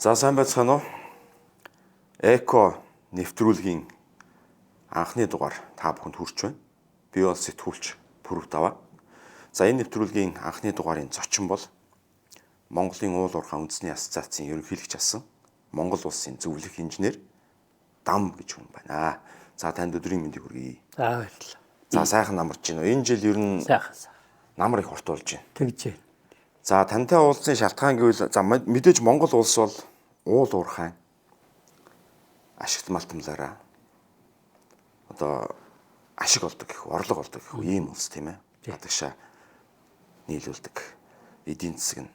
За сайн байцгаана уу? Эко нэвтрүүлгийн анхны дугаар та бүхэнд хүрч байна. Би бол сэтгүүлч Пүрэв Даваа. За энэ нэвтрүүлгийн анхны дугаарын зочин бол Монголын уул уурхай үндэсний ассоциацийн ерөнхийлөгч асан Монгол улсын зөвлөх инженер Дам гэж хүн байна. За танд өдрийн мэндийг хүргэе. За баярлалаа. За сайхан намарч байна уу? Энэ жил ер нь Сайхан сайхан. Намар их урт болж байна. Тэгж байна. За тантай уулзсан шалтгаан гэвэл за мэдээж Монгол улс бол уул уурхай ашигт малтамлаараа одоо ашиг олдог гэх орлого олдог гэх ийм улс тийм ээ. Гадагшаа нийлүүлдэг эдийн засаг нь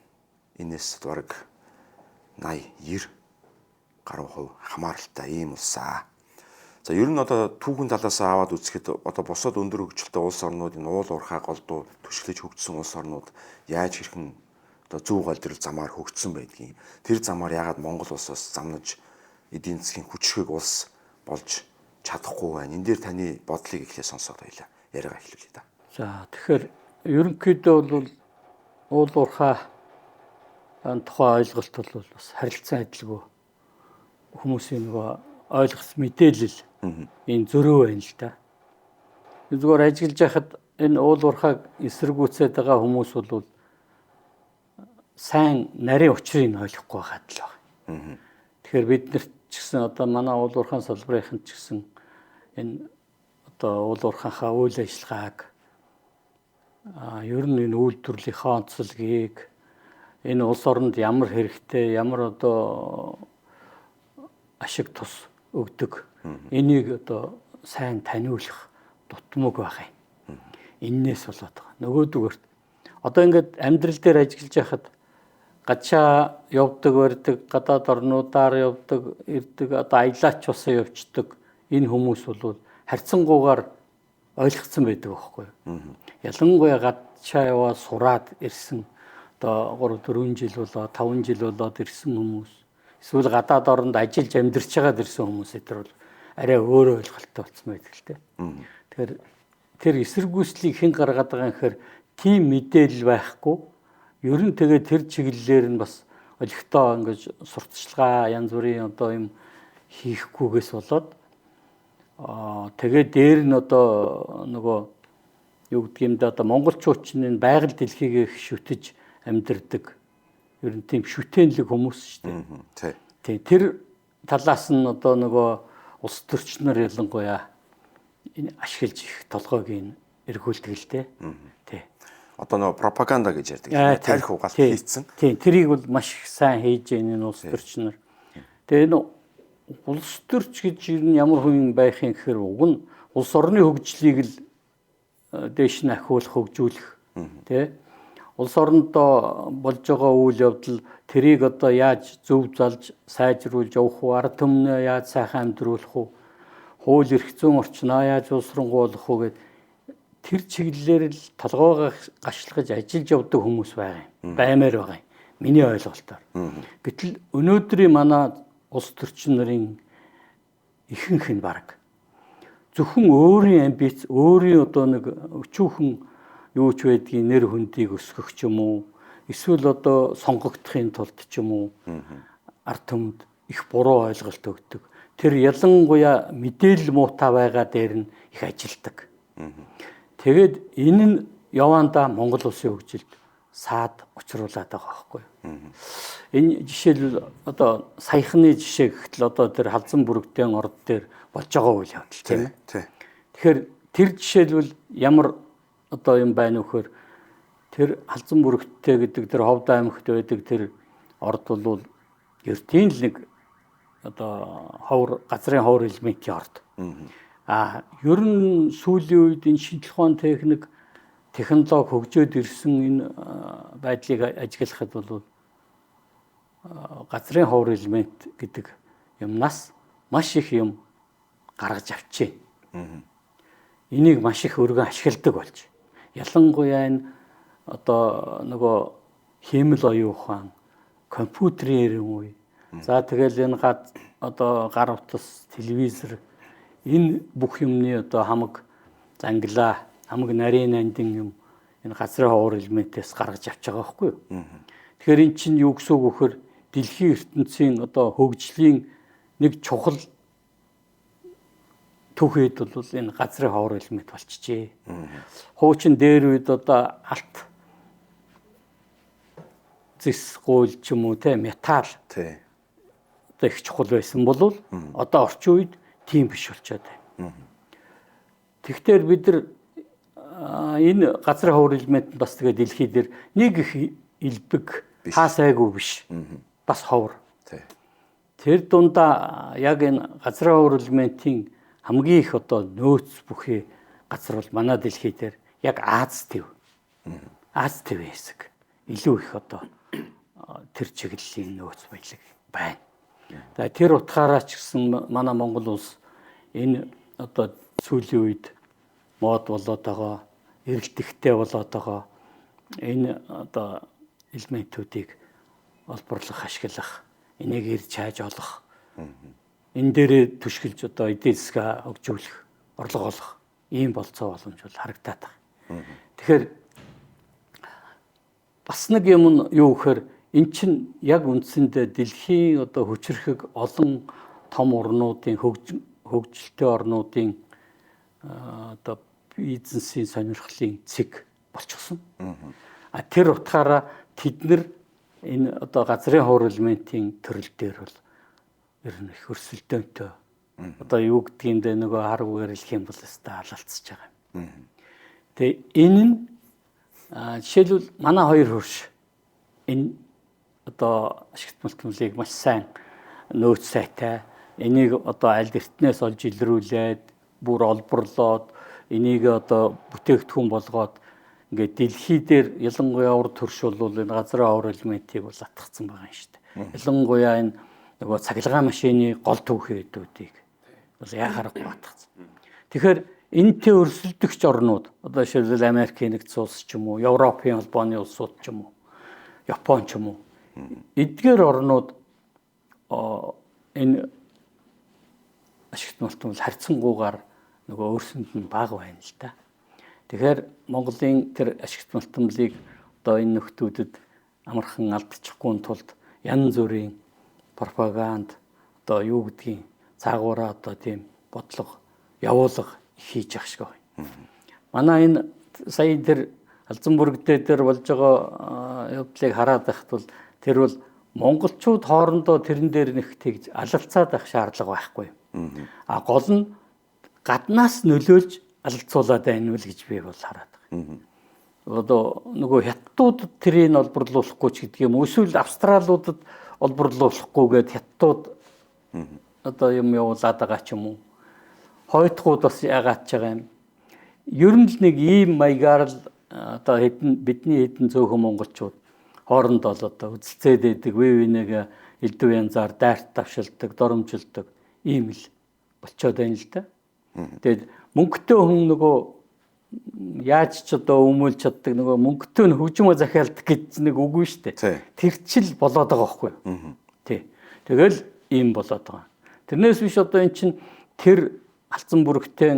энэс бараг 80 90 гаруй хувь хамааралтай ийм улс аа. За ер нь одоо түүхэн талаас аваад үзэхэд одоо бусад өндөр хөгжилтэй улс орнуудын уул уурхай голдуу түшиглэж хөгжсөн улс орнууд яаж хэрхэн одоо зөв голдрол замаар хөгжсөн байдгийг, тэр замаар яагаад Монгол улс бас замнаж эдийн засгийн хүчрхэг улс болж чадахгүй байна. Энэ дээр таны бодлыг эхлээ сонсоод байлаа. Яриагаа эхлүүлье да. За тэгэхээр ерөнхийдөө бол уул уурхай тухай ойлголт бол бас харилцан адилгүй хүмүүсийн нөгөө ойлгох мэдээлэл энэ зөрүү байна л да. Зүгээр ажиглаж яхад энэ уул уурхайг эсэргүүцээд байгаа хүмүүс бол сайн нарийн учрыг ойлгохгүй байхад л байна. Тэгэхээр бид нарт ч гэсэн одоо манай уул уурхайн салбарынханд ч гэсэн энэ одоо уул уурхайнхаа үйл ажиллагааг ер нь энэ үйлдвэрлэлийнхаа онцлогийг энэ улс оронд ямар хэрэгтэй, ямар одоо ашиг тус өгдөг энийг одоо сайн таниулах дутмаг байх юм. Эннээс болоод байгаа. Нөгөөдөгөрт одоо ингээд амьдрал дээр ажиглаж яхад гадшаа явдаг, барьдаг, гадаад орнуудаар явдаг, ирдэг, одоо аялаач бас явцдаг энэ хүмүүс бол харьцангуйгаар ойлгоцсон байдаг байхгүй юу? Ялангуяа гадшаа яваа сураад ирсэн одоо 3 4 жил болоо 5 жил болоод ирсэн хүмүүс эсвэл гадаад оронд ажиллаж амьдарч байгаад ирсэн хүмүүс энэ бол арай өөр ойлголттой болсон байдаг л дээ. Тэгэхээр тэр эсэргүүцлийг хэн гаргаад байгаа юм гэхээр тийм мэдээлэл байхгүй. Ер нь тэгээ тэр чиглэлээр нь бас олигтой ингэж сурталчилгаа янз бүрийн одоо юм хийхгүйгээс болоод тэгээ дээр нь одоо нөгөө юу гэдг юм да одоо монголчууд чинь энэ байгаль дэлхийг их шүтэж амьдардаг ер нь тийм шүтэнлэг хүмүүс шүү дээ. Тий. Тэр талаас нь одоо нөгөө улс төрч нар ялангуяа энэ ашиглаж их толгойг нь эргүүлдэг л дээ. Тий. Одоо нөгөө пропаганда гэж ярьдаг. Тарих угаалт хийцэн. Тий, тэрийг бол маш их сайн хийж байгаа энэ улс төрч нар. Тэгээ энэ улс төрч гэж ер нь ямар хүн байх юм гэхээр уг нь улс орны хөгжлийг л дээш нь ахиулах, хөгжүүлэх тий. Улс орондоо болж байгаа үйл явдал тэрийг одоо яаж зөв залж сайжруулж явах уу, ард түмнээ яаж сайхан амьдруулах уу, хууль эрх зүйн орчноо яаж улсрангуй болох уу гэд тэр чиглэлээр л толгоогоо гашлгаж ажиллаж явдаг хүмүүс байгаа юм. Баймаар байгаа юм. Миний ойлголтоор. Гэтэл өнөөдрийн манай улс төрчин нарын ихэнх нь баг зөвхөн өөрийн амбиц, өөрийн одоо нэг өчүүхэн юу ч байдгийг нэр хүндийг өсгөх ч юм уу, эсвэл одоо сонгогдохын тулд ч юм уу ард түмэнд их буруу ойлголт өгдөг. Тэр ялангуяа мэдээлэл муутай байгаа дээр нь их ажилдаг. Тэгээд энэ нь явандаа Монгол улсын хөгжилд саад учруулад байгаа байхгүй юу? Энэ жишээлбэл одоо саяхны жишээ гэхэд л одоо тэр халзан бүрэгдэн орд дээр болж байгаа үйл явдал тийм ээ. Тэгэхээр тэр жишээлбэл ямар одоо юм байна вэ гэхээр тэр халзан бүрэгдтэй гэдэг тэр Ховд аймагт байдаг тэр орд бол ертийн л нэг одоо ховор газрын ховор элементийн орд. А ер нь сүүлийн үед энэ шинжлэх ухаан техник технологи хөгжөөд ирсэн энэ байдлыг ажиглахад бол газрын ховор элемент гэдэг юмнаас маш их юм гаргаж авчээ. Энийг маш их өргөн ашигладаг болж. Ялангуяа энэ одоо нөгөө хиймэл оюун ухаан, компьютерийн эрен үе. За тэгэл энэ одоо гар утас, телевизэр энэ бүх юмны одоо хамаг занглаа, хамаг нарийн нандин юм энэ газрын ховор элементээс гаргаж авч байгаа байхгүй юу? Тэгэхээр эн чинь юу гэсэн үг вөхөр дэлхийн ертөнцийн одоо хөгжлийн нэг чухал түүхэд бол энэ газрын ховор элемент болчихжээ. Хуучин дээр үед одоо алт зэс гуйл ч юм уу те металл одоо их чухал байсан бол одоо орчин үед тийм биш болчиход байна. Тэгэхээр бид нар энэ газрын ховор элемент бас тэгээ дэлхий дээр нэг их элбэг хаасайгүй биш. Бас ховор. Тэр дундаа яг энэ газрын ховор элементийн хамгийн их одоо нөөц бүхий газар бол манай дэлхий дээр яг Аз төв. Аз төвийн хэсэг. Илүү их одоо тэр чиглэлийн нөөц баялаг байна. За тэр утгаараа ч гэсэн манай Монгол улс энэ одоо сүүлийн үед мод болоод байгаа, эрэлтэгтэй болоод байгаа энэ одоо элементүүдийг олборлох, ашиглах, энийг ирж хайж олох. Энэ дээрээ түшгэлж одоо эдийн засгаа хөгжүүлэх, орлого олох ийм болцоо боломж бол харагдаад байгаа. Тэгэхээр бас нэг юм нь юу гэхээр эн чинь яг үндсэндээ дэлхийн одоо хүчирхэг олон том орнуудын хөгжилтэй орнуудын одоо бизнесийн сонирхлын цэг болчихсон. А тэр утгаараа тэд нар энэ одоо газрын ховор элементийн төрөл дээр бол ер нь их өрсөлдөөнтэй. Одоо юу гэдгийг дэ нөгөө хар үгээр хэлэх юм бол өстой алалцж байгаа юм. Тэгээ энэ нь жишээлбэл манай хоёр хөрш энэ одоо ашигт мэлтмөлийг маш сайн нөөц сайтай энийг одоо аль эртнээс олж илрүүлээд бүр олборлоод энийг одоо бүтээгдэхүүн болгоод ингээд дэлхий дээр ялангуяа урд төрш бол энэ газрын ховор элементийг бол атгацсан байгаа юм шүү дээ. Ялангуяа энэ нөгөө цахилгаан машины гол түүхийдүүдийг бол яхаарахгүй атгацсан. Тэгэхээр энэтэй өрсөлдөгч орнууд одоо жишээлбэл Америкийн нэгдсэн улс ч юм уу, Европын холбооны улсууд ч юм уу, Япон ч юм уу. Эдгээр орнууд энэ ашигт малтмал харьцангуйгаар нөгөө өөрсөнд нь бага байна л да. Тэгэхээр Монголын тэр ашигт малтмалыг одоо энэ нөхдүүдэд амархан алдчихгүй тулд янз бүрийн пропаганд одоо юу гэдгийг цаагаараа одоо тийм бодлого явуулга хийж явах шиг байна. Манай энэ сая тэр Алзанбүрэг дээр болж байгаа явдлыг хараад байхад бол тэр бол монголчууд хоорондоо тэрэн дээр нэг тэгж алалцаад байх шаардлага байхгүй. А гол нь гаднаас нөлөөлж алалцуулаад байна үл гэж би бол хараад байгаа. Одоо нөгөө хятадууд тэрийг олборлуулахгүй ч гэдэг юм эсвэл австралиудад олборлуулахгүй гээд хятадууд одоо юм явуулаад байгаа ч юм уу. Хойтгууд бас яагаад ч байгаа юм. Ер нь л нэг ийм маягаар л одоо хэдэн бидний хэдэн цөөхөн монголчууд хоорондоо л одоо үзэлцээд байдаг, бие биенийгээ элдв янзаар дайрт тавшилдаг, доромжилдог ийм л болчоод байна л да. Тэгээд мөнгөтэй хүн нөгөө яаж ч одоо өмөөлж чаддаг нөгөө мөнгөтэй нь хөгжмөө захиалдаг гэж нэг үг нь шүү дээ. Тэр чил болоод байгаа байхгүй юу? Тий. Тэгэл ийм болоод байгаа. Тэрнээс биш одоо эн чинь тэр Алзан бүрэгтэй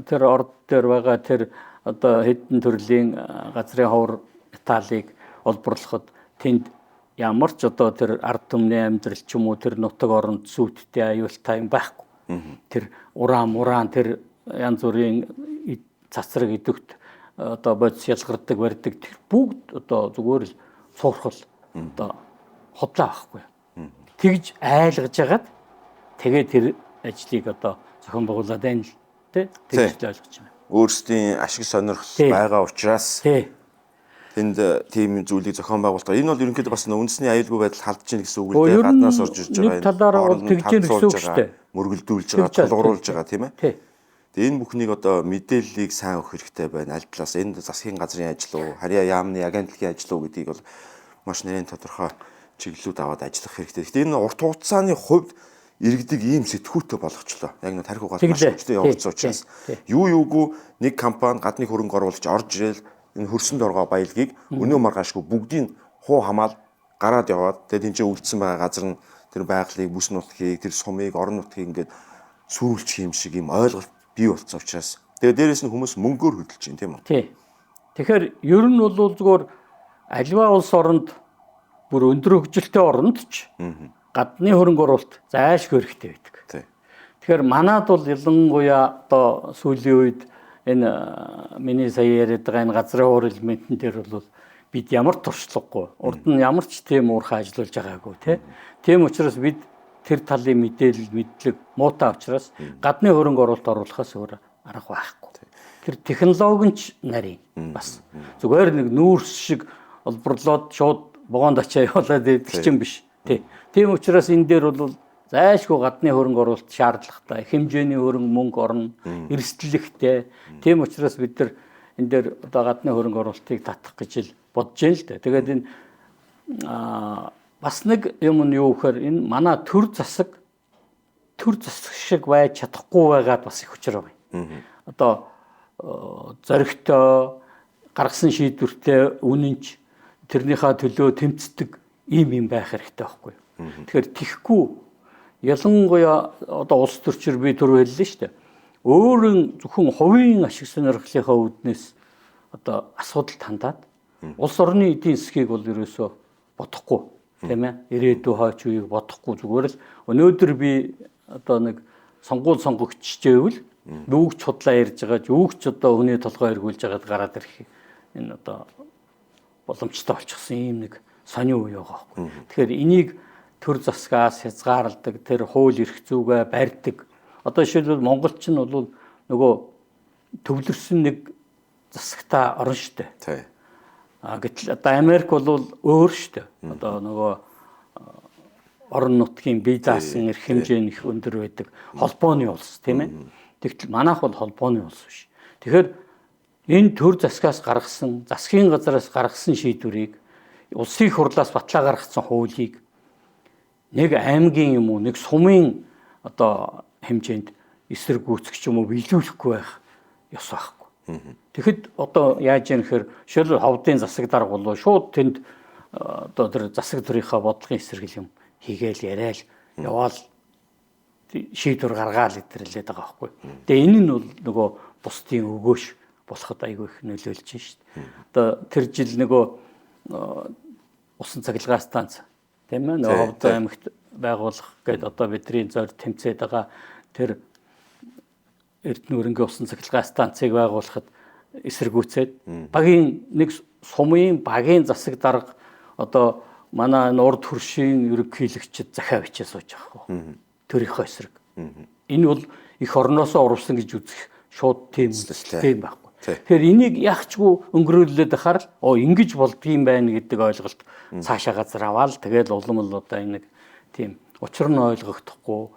тэр орд дээр байгаа тэр одоо хэдэн төрлийн газрын ховор металлыг олборлоход тэнд ямар ч одоо тэр ард түмний амьдрал ч юм уу тэр нутаг оронд сүйдтэй аюултай юм байхгүй. Тэр уран муран тэр янз бүрийн цацраг идэвхт одоо бодис ялгардаг барьдаг тэр бүгд одоо зүгээр л цуурхал одоо худлаа байхгүй. Тэгж айлгаж хагаад тэгээ тэр ажлыг одоо зохион байгуулад байна л тий тэгж л ойлгож байна. Өөрсдийн ашиг сонирхол байгаа учраас тэнд тийм зүйлийг зохион байгуулалт. Энэ бол ерөнхийдөө бас үндэсний аюулгүй байдал халдж гин гэсэн үг л дээ. Гаднаас орж ирж байгаа. Нэг талаараа бол тэгж гин гэсэн үг шүү дээ. Мөргөлдүүлж байгаа, тулгууруулж байгаа тийм ээ. Тэгээ энэ бүхнийг одоо мэдээллийг сайн өгөх хэрэгтэй байна. Аль талаас энэ засгийн газрын ажил уу, харьяа яамны агентлагийн ажил уу гэдгийг бол маш нэрийн тодорхой чиглэлүүд аваад ажиллах хэрэгтэй. Гэхдээ энэ урт хугацааны хувьд иргэдэг ийм сэтгүүтэй болгочлоо. Яг нэг тарих угаал маш хүчтэй явуулсан учраас юу юугүй нэг компани гадны хөрөнгө оруулагч орж ирэл энэ хөрсөн доргоо баялагийг өнөө маргаашгүй бүгдийг хуу хамаал гараад яваад тэгээ тэнцээ үлдсэн байгаа газар нь тэр байгалыг, бүс нутгийг, тэр сумыг, орон нутгийг ингээд сүүрүүлчих юм шиг юм ойлголт бий болсон учраас тэгээ дээрэс нь хүмүүс мөнгөөр хөдөлж байна тийм үү? Тий. Тэгэхээр ер нь бол зүгээр альва улс оронд Бүр өндөр хөгжилтэй оронд ч гадны хөрөнгө оруулалт зайлшгүй хэрэгтэй байдаг. Тэгэхээр манад бол ялангуяа одоо сүүлийн үед энэ миний сая яриад байгаа энэ газрын хуур элементэн дээр бол бид ямар туршлагагүй, урд нь ямар ч тийм уурхай ажиллуулж байгаагүй тий. Тийм учраас бид тэр талын мэдээлэл, мэдлэг муутай учраас гадны хөрөнгө оруулалт оруулахаас өөр арга байхгүй. Тэр технологи нь ч нарийн бас. Зүгээр нэг нүүрс шиг олборлоод шууд вагонд очиж явуулаад идэх чинь биш. Тий. Тийм учраас энэ дээр бол зайлшгүй гадны хөрөнгө оруулалт шаардлагатай, хэмжээний хөрөнгө мөнгө орно, эрсдэлхтэй. Тийм учраас бид нар энэ дээр одоо гадны хөрөнгө оруулалтыг татах гэж л бодож байна л да. Тэгээд энэ бас нэг юм нь юу гэхээр энэ манай төр засаг шиг байж чадахгүй байгаад бас их учир байна. Одоо зоригтой гаргасан шийдвэртэй үнэнч тэрнийхээ төлөө тэмцдэг ийм юм байх хэрэгтэй байхгүй юу. Тэгэхээр тэхгүй ялангуяа одоо улс төрчөр би түрүү хэллээ шүү дээ. Өөрийн зөвхөн хувийн ашиг сонирхлынхаа үүднээс одоо асуудал хандаад улс орны эдийн засгийг бол ерөөсөө бодохгүй, тийм ээ. Ирээдүй хойч үеийг бодохгүй зүгээр л өнөөдөр би одоо нэг сонгуул сонгогдчихжээвэл нүгч худлаа ярьж байгаа ч үүгч одоо хүний толгой эргүүлж байгаад гараад ирэх энэ одоо боломжтой болчихсон ийм нэг сонин үе байгаа байхгүй. Тэгэхээр энийг төр засгаас хязгаарладаг, тэр хууль эрх зүйгээ барьдаг. Одоо жишээлбэл Монголч нь бол нөгөө төвлөрсөн нэг засагтай орн штэ. Тий. А гэтэл одоо Америк бол өөр штэ. Одоо нөгөө орон нутгийн бие даасан эрх хэмжээ нь их өндөр байдаг холбооны улс, тийм ээ. Тэгтэл манайх бол холбооны улс биш. Тэгэхээр энэ төр засгаас гаргасан, засгийн газраас гаргасан шийдвэрийг улсын хурлаас батлаа гаргасан хуулийг нэг аймгийн юм уу, нэг сумын одоо хэмжээнд эсэргүүцэх ч юм уу биелүүлэхгүй байх ёс байхгүй. Тэгэхэд одоо яаж юм гэхээр жишээлбэл ховдын засаг дарга болов шууд тэнд одоо тэр засаг төрийнхөө бодлогын эсрэг юм хийгээл яриад яваал шийдвэр гаргаал гэтэрлээд байгаа байхгүй. Тэгээ энэ нь бол нөгөө бусдын өгөөш болоход айгүй их нөлөөлж шít. Одоо тэр жил нөгөө усан цахилгаан станц, тийм ээ, нөгөө Ховдоо аймагт байгуулах гээд одоо бидний зорь тэмцээд байгаа тэр Эрдэнэ-Өрөнгийн усан цахилгаан станцыг байгуулахад эсэргүүцээд багийн нэг сумын багийн засаг дарга одоо манай энэ урд хөршийн ерөнхийлөгчд захиа бичээ сууж байгаа байхгүй. Төрийнхөө эсрэг. Энэ бол эх орноосоо урвсан гэж үзэх шууд тийм тийм байхгүй. Тэгэхээр энийг яахчгүй өнгөрөөллөд байхаар л оо ингэж болдгийм байна гэдэг ойлголт цаашаа газар аваад тэгэл улам л одоо энэ нэг тийм учир нь ойлгогдохгүй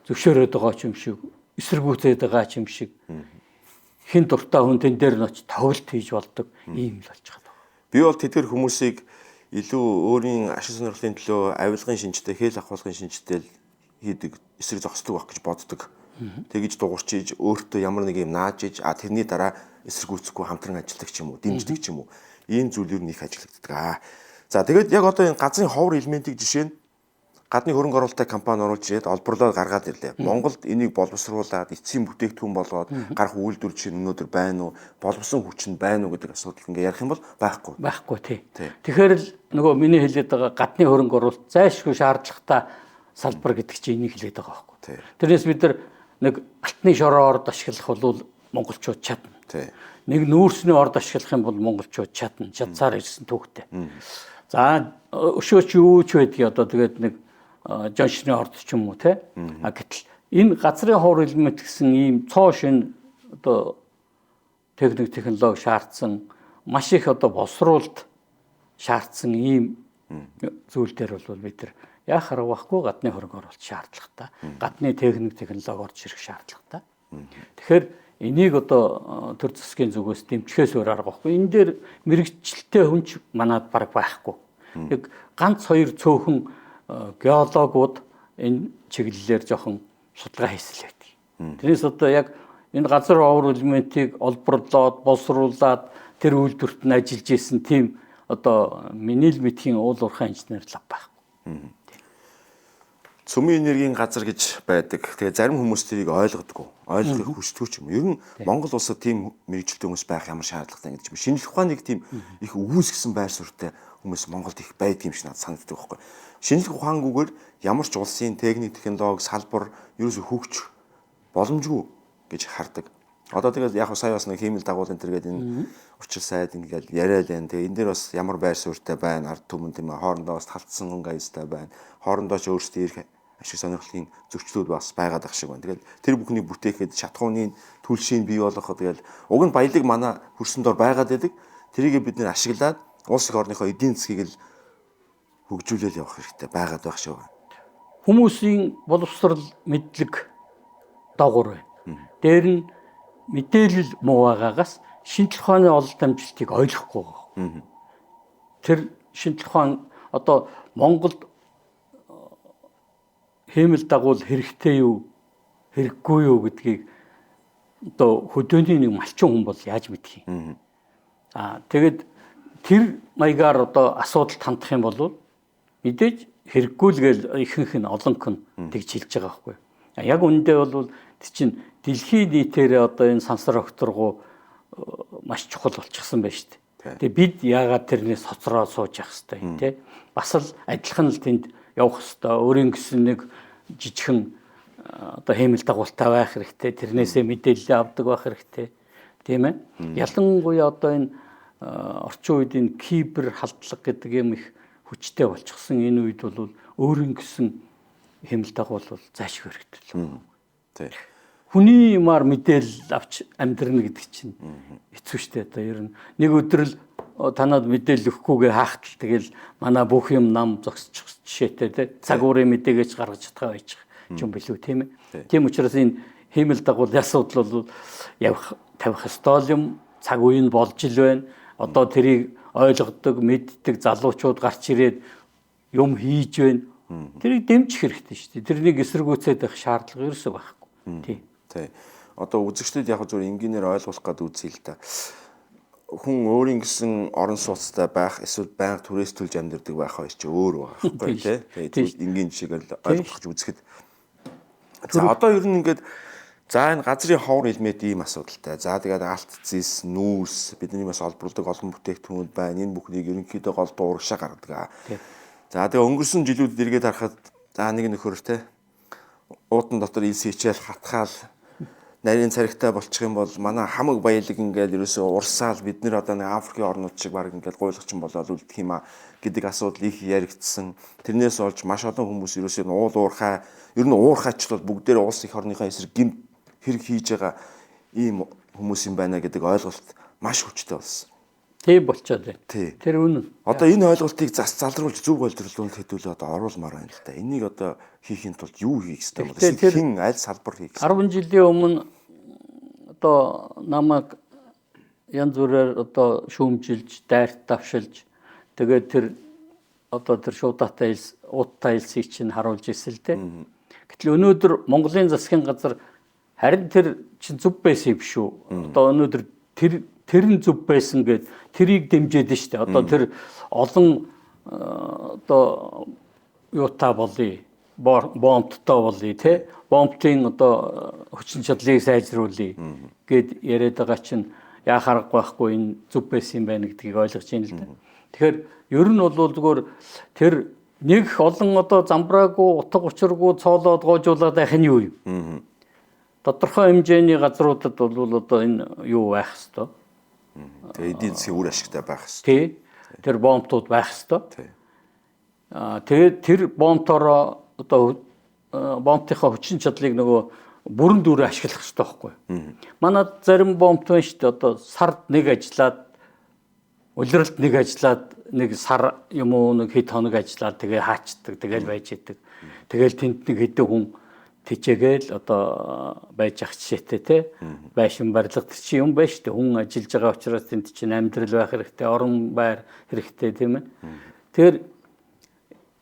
зөвшөөрөөд байгаа ч юм шиг эсэргүүцээд байгаа ч юм шиг хин дуртай хүн тэн дээр нь очиж тоглолт хийж болдог ийм л болж байгаа. Би бол тэдгэр хүмүүсийг илүү өөрийн ашиг сонирхлын төлөө авилгын шинжтэй, хэл ахуулгын шинжтэй хийдэг, эсрэг зогсдог байх гэж боддог. Тэгж дугуйч иж өөртөө ямар нэг юм нааж иж а тэрний дараа эсэргүүцэхгүй хамтран ажилладаг ч юм уу, дэмждэг ч юм уу. Ийм зүйл ер нь их ажиллагддаг. За тэгээд яг одоо энэ газрын ховор элементийг жишээ нь гадны хөрөнгө оруулалттай компани оруулж ирээд олборлоод гаргаад ирлээ. Монголд энийг боловсруулад эцсийн бүтээгдэхүүн болгоод гарах үйлдвэр жишээ нь өнөөдөр байна уу, боловсон хүч нь байна уу гэдэг асуудал ингээ ярих юм бол байхгүй. Байхгүй тий. Тэгэхээр л нөгөө миний хэлээд байгаа гадны хөрөнгө оруулалт зайлшгүй шаардлагатай салбар гэдэг чинь энийг хэлээд байгаа байхгүй. Тэрнээс бид нар нэг алтны шороо орд ашиглах бол монголчууд чадна. Нэг нүүрсний орд ашиглах юм бол монголчууд чадна. Чадсаар ирсэн түүхтэй. За өшөөч юу ч байдгийг одоо тэгээд нэг жоншны орд ч юм уу те. А гэтэл энэ газрын ховор элемент гэсэн ийм цоо шин одоо техник технологи шаардсан маш их одоо боловсруулалт шаардсан ийм зүйл дээр бол бид нар яах арга байхгүй гадны хөрөнгө оруулалт шаардлагатай. Гадны техник технологи орж ирэх шаардлагатай. Тэгэхээр энийг одоо төр засгийн зүгээс дэмжихээс өөр арга байхгүй. Энэ дээр мэрэгчлээ хүн ч манад баг байхгүй. Яг ганц хоёр цөөхөн геологууд энэ чиглэлээр жоохон судалгаа хийсэн л байдаг. Тэрнээс одоо яг энэ газар ховор элементийг олборлоод, боловсруулад тэр үйлдвэрт нь ажиллаж исэн тийм одоо миний л мэдхийн уул уурхай инженер лав байхгүй. Цөмийн энергийн газар гэж байдаг. Тэгээ зарим хүмүүс тэрийг ойлгодгоо. Ойлгохыг хүсдэггүй ч юм. Ер нь Монгол улсад тийм мэрэгжилтэй хүмүүс байх ямар шаардлагатай гэдэг юм. Шинжлэх ухааныг тийм их өгөөсгсөн байр суурьтай хүмүүс Монголд их байдаг юм шиг надад санагддаг байхгүй. Шинжлэх ухаангүйгээр ямар ч улсын техник, технологи, салбар ерөөсө хөгжих боломжгүй гэж хардаг. Одоо тэгээд яг сая бас нэг хиймэл дагуул энэ төргээд энэ учир сайд ингээл яриад байна. Тэгээ энэ дээр бас ямар байр суурьтай байна, ард түмэн тийм ээ, хоорондоо бас талтсан хөнгө аюултай байна. Хоорондоо ч өөрсдийн эрх ашиг сонирхлын зөрчлүүд бас байгаад ах шиг байна. Тэгээд тэр бүхнийг бүтээхэд шатхууны түлшийг бий болгоход тэгэл уг нь баялаг манай хөрсөн дор байгаад байдаг. Тэрийг бид нэр ашиглаад улс их орныхоо эдийн засгийг л хөгжүүлэл явах хэрэгтэй байгаад байх шиг байна. Хүмүүсийн боловсрал мэдлэг дагавар байна. Дээр нь мэдээлэл муу байгаагаас шинжлэх ухааны ололт амжилтыг ойлгохгүй байгаа. Тэр шинжлэх ухаан одоо Монголд хиймэл дагуул хэрэгтэй юу, хэрэггүй юу гэдгийг одоо хөдөөний нэг малчин хүн бол яаж мэдэх юм. Аа тэгэд тэр маягаар одоо асуудал хандах юм бол мэдээж хэрэггүй л гээл ихэнх нь олонх нь тэгж хэлж байгаа байхгүй. Яг үнэндээ бол тэр чинь дэлхийн нийтээрээ одоо энэ сансар огторгоо маш чухал болчихсон байна шүү дээ. Тэгээ бид яагаад тэрнээс хоцроо сууж явах хэвтэй юм те. Бас л адилхан л тэнд явах хэвтэй. Өөрийн гэсэн нэг жижигхэн одоо хиймэл дагуултай байх хэрэгтэй. Тэрнээсээ мэдээлэл авдаг байх хэрэгтэй. Тийм ээ. Ялангуяа одоо энэ орчин үед энэ кибер халдлага гэдэг юм их хүчтэй болчихсон энэ үед бол өөрийн гэсэн хиймэл дагуул бол зайлшгүй хэрэгтэй. Тий. Хүний юмар мэдээлэл авч амьдрна гэдэг чинь хэцүү шттэ. Одоо ер нь нэг өдөр л танад мэдээлэл өгөхгүйгээ хаахтал тэгэл манай бүх юм нам зогсчих жишээтэй те. Цаг уурын мэдээгээч гаргаж чадгаа байж юм билүү тийм ээ. Тийм учраас энэ хиймэл дагуулын асуудал бол явах тавих ёстой юм, цаг үе нь болж ил байна. Одоо тэрийг ойлгодог, мэддэг залуучууд гарч ирээд юм хийж байна. Тэрийг дэмжих хэрэгтэй шүү дээ. Тэрнийг эсэргүүцээд байх шаардлага ерөөсөө байхгүй. Тий. Тий. Одоо үзэгчдэд яг зөв энгийнээр ойлгуулах гээд үзье л да. Хүн өөрийн гэсэн орон сууцтай байх эсвэл байнга түрээс төлж амьдардаг байх хоёр чи өөр байгаа байхгүй тий. Тэгээд энгийн жишээгээр ойлгох гэж үзэхэд. За одоо ер нь ингээд за энэ газрын ховор элемент ийм асуудалтай. За тэгээд алт, зис, нүүрс бидний бас олборлдог олон бүтээгдэхүүнүүд байна. Энэ бүхнийг ерөнхийдөө голдуу урагшаа гаргадаг. За тэгээ өнгөрсөн жилүүдэд эргээд харахад за нэг нөхөр те уудан дотор илс хичээл хатгаал нарийн царигтай болчих юм бол манай хамаг баялаг ингээл ерөөсөө урсаал бид нэр одоо нэг Африкийн орнууд шиг баг ингээл гуйлагчин болоод үлдэх юм а гэдэг асуудал их яригдсан. Тэрнээс олж маш олон хүмүүс ерөөсөө уул уурхай ер нь уурхайч бол бүгдээр улс их орныхоо эсрэг гэмт хэрэг хийж байгаа ийм хүмүүс юм байна гэдэг ойлголт маш хүчтэй болсон. Тийм болчиход байна. Тэр үнэн. Одоо энэ ойлголтыг зас залруулж зөв ойлголтууд хэдүүлээ одоо оруулмаар байна л да. Энийг одоо хийхин тулд юу хийх ёстой бол хэн аль салбар хийх ёстой? 10 жилийн өмнө одоо намайг янз бүрээр одоо шүүмжилж, дайрт давшилж тэгээд тэр одоо тэр шуудатай элс, ууттай элсийг чинь харуулж ирсэн л дээ. Гэтэл өнөөдөр Монголын засгийн газар харин тэр чинь зөв байсан юм шүү. Одоо өнөөдөр тэр нь зөв байсан гэд тэрийг дэмжиж нь шүү дээ. Одоо тэр олон одоо юутай болъё, бомбттой болъё те. Бомбтын одоо хүчин чадлыг сайжруулъя гэд яриад байгаа чинь яа харгагүй байхгүй энэ зөв байсан юм байна гэдгийг ойлгож байна л да. Тэгэхээр ер нь бол зүгээр тэр нэг олон одоо замбраагүй утга учиргүй цоолоод гоожуулаад байх нь юу юм? Тодорхой хэмжээний газруудад бол одоо энэ юу байх хэвээр. Тэгээ эдийн засгийн үр ашигтай байх хэвээр. Тий. Тэр бомбтууд байх хэвээр. Аа тэгээд тэр бомбтороо одоо бомбтынхаа хүчин чадлыг нөгөө бүрэн дүүрээ ашиглах хэрэгтэй байхгүй. Манай зарим бомбт байна шүү дээ. Одоо сард нэг ажиллаад улиралд нэг ажиллаад нэг сар юм уу нэг хэд хоног ажиллаад тэгээ хаачдаг, тэгэл байж идэг. Тэгэл тэнд нэг хэдэн хүн тэжээгээл одоо байж ах жишээтэй те. Байшин барилга тэр чинь юм байна шүү дээ. Хүн ажиллаж байгаа учраас тэнд чинь амьдрал байх хэрэгтэй, орон байр хэрэгтэй тийм ээ. Тэгэхээр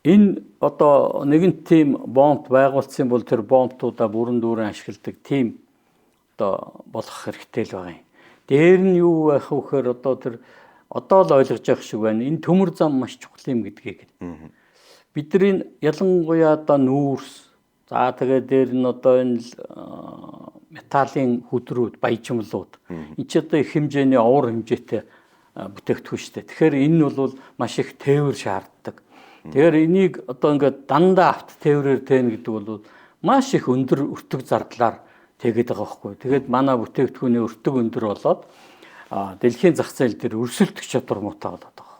энэ одоо нэгэн тийм бомб байгуулсан бол тэр бомбтуудаа бүрэн дүүрэн ашигладаг тийм одоо болох хэрэгтэй л байгаа юм. Дээр нь юу байх вэ гэхээр одоо тэр одоо л ойлгож явах шиг байна. Энэ төмөр зам маш чухал юм гэдгийг. Бидний ялангуяа одоо нүүрс, за тэгээд дээр нь одоо энэ металлын хүдрүүд, баяжмлууд. Энд чи одоо их хэмжээний овор хэмжээтэй бүтээгдэхүүн шүү дээ. Тэгэхээр энэ нь бол маш их тээвэр шаарддаг. Тэгэхээр энийг одоо ингээд дандаа авто тээврээр тээнэ гэдэг бол маш их өндөр өртөг зардлаар тэгээд байгаа байхгүй. Тэгээд манай бүтээгдэхүүний өртөг өндөр болоод дэлхийн зах зээл дээр өрсөлдөх чадвар муутай болоод байгаа.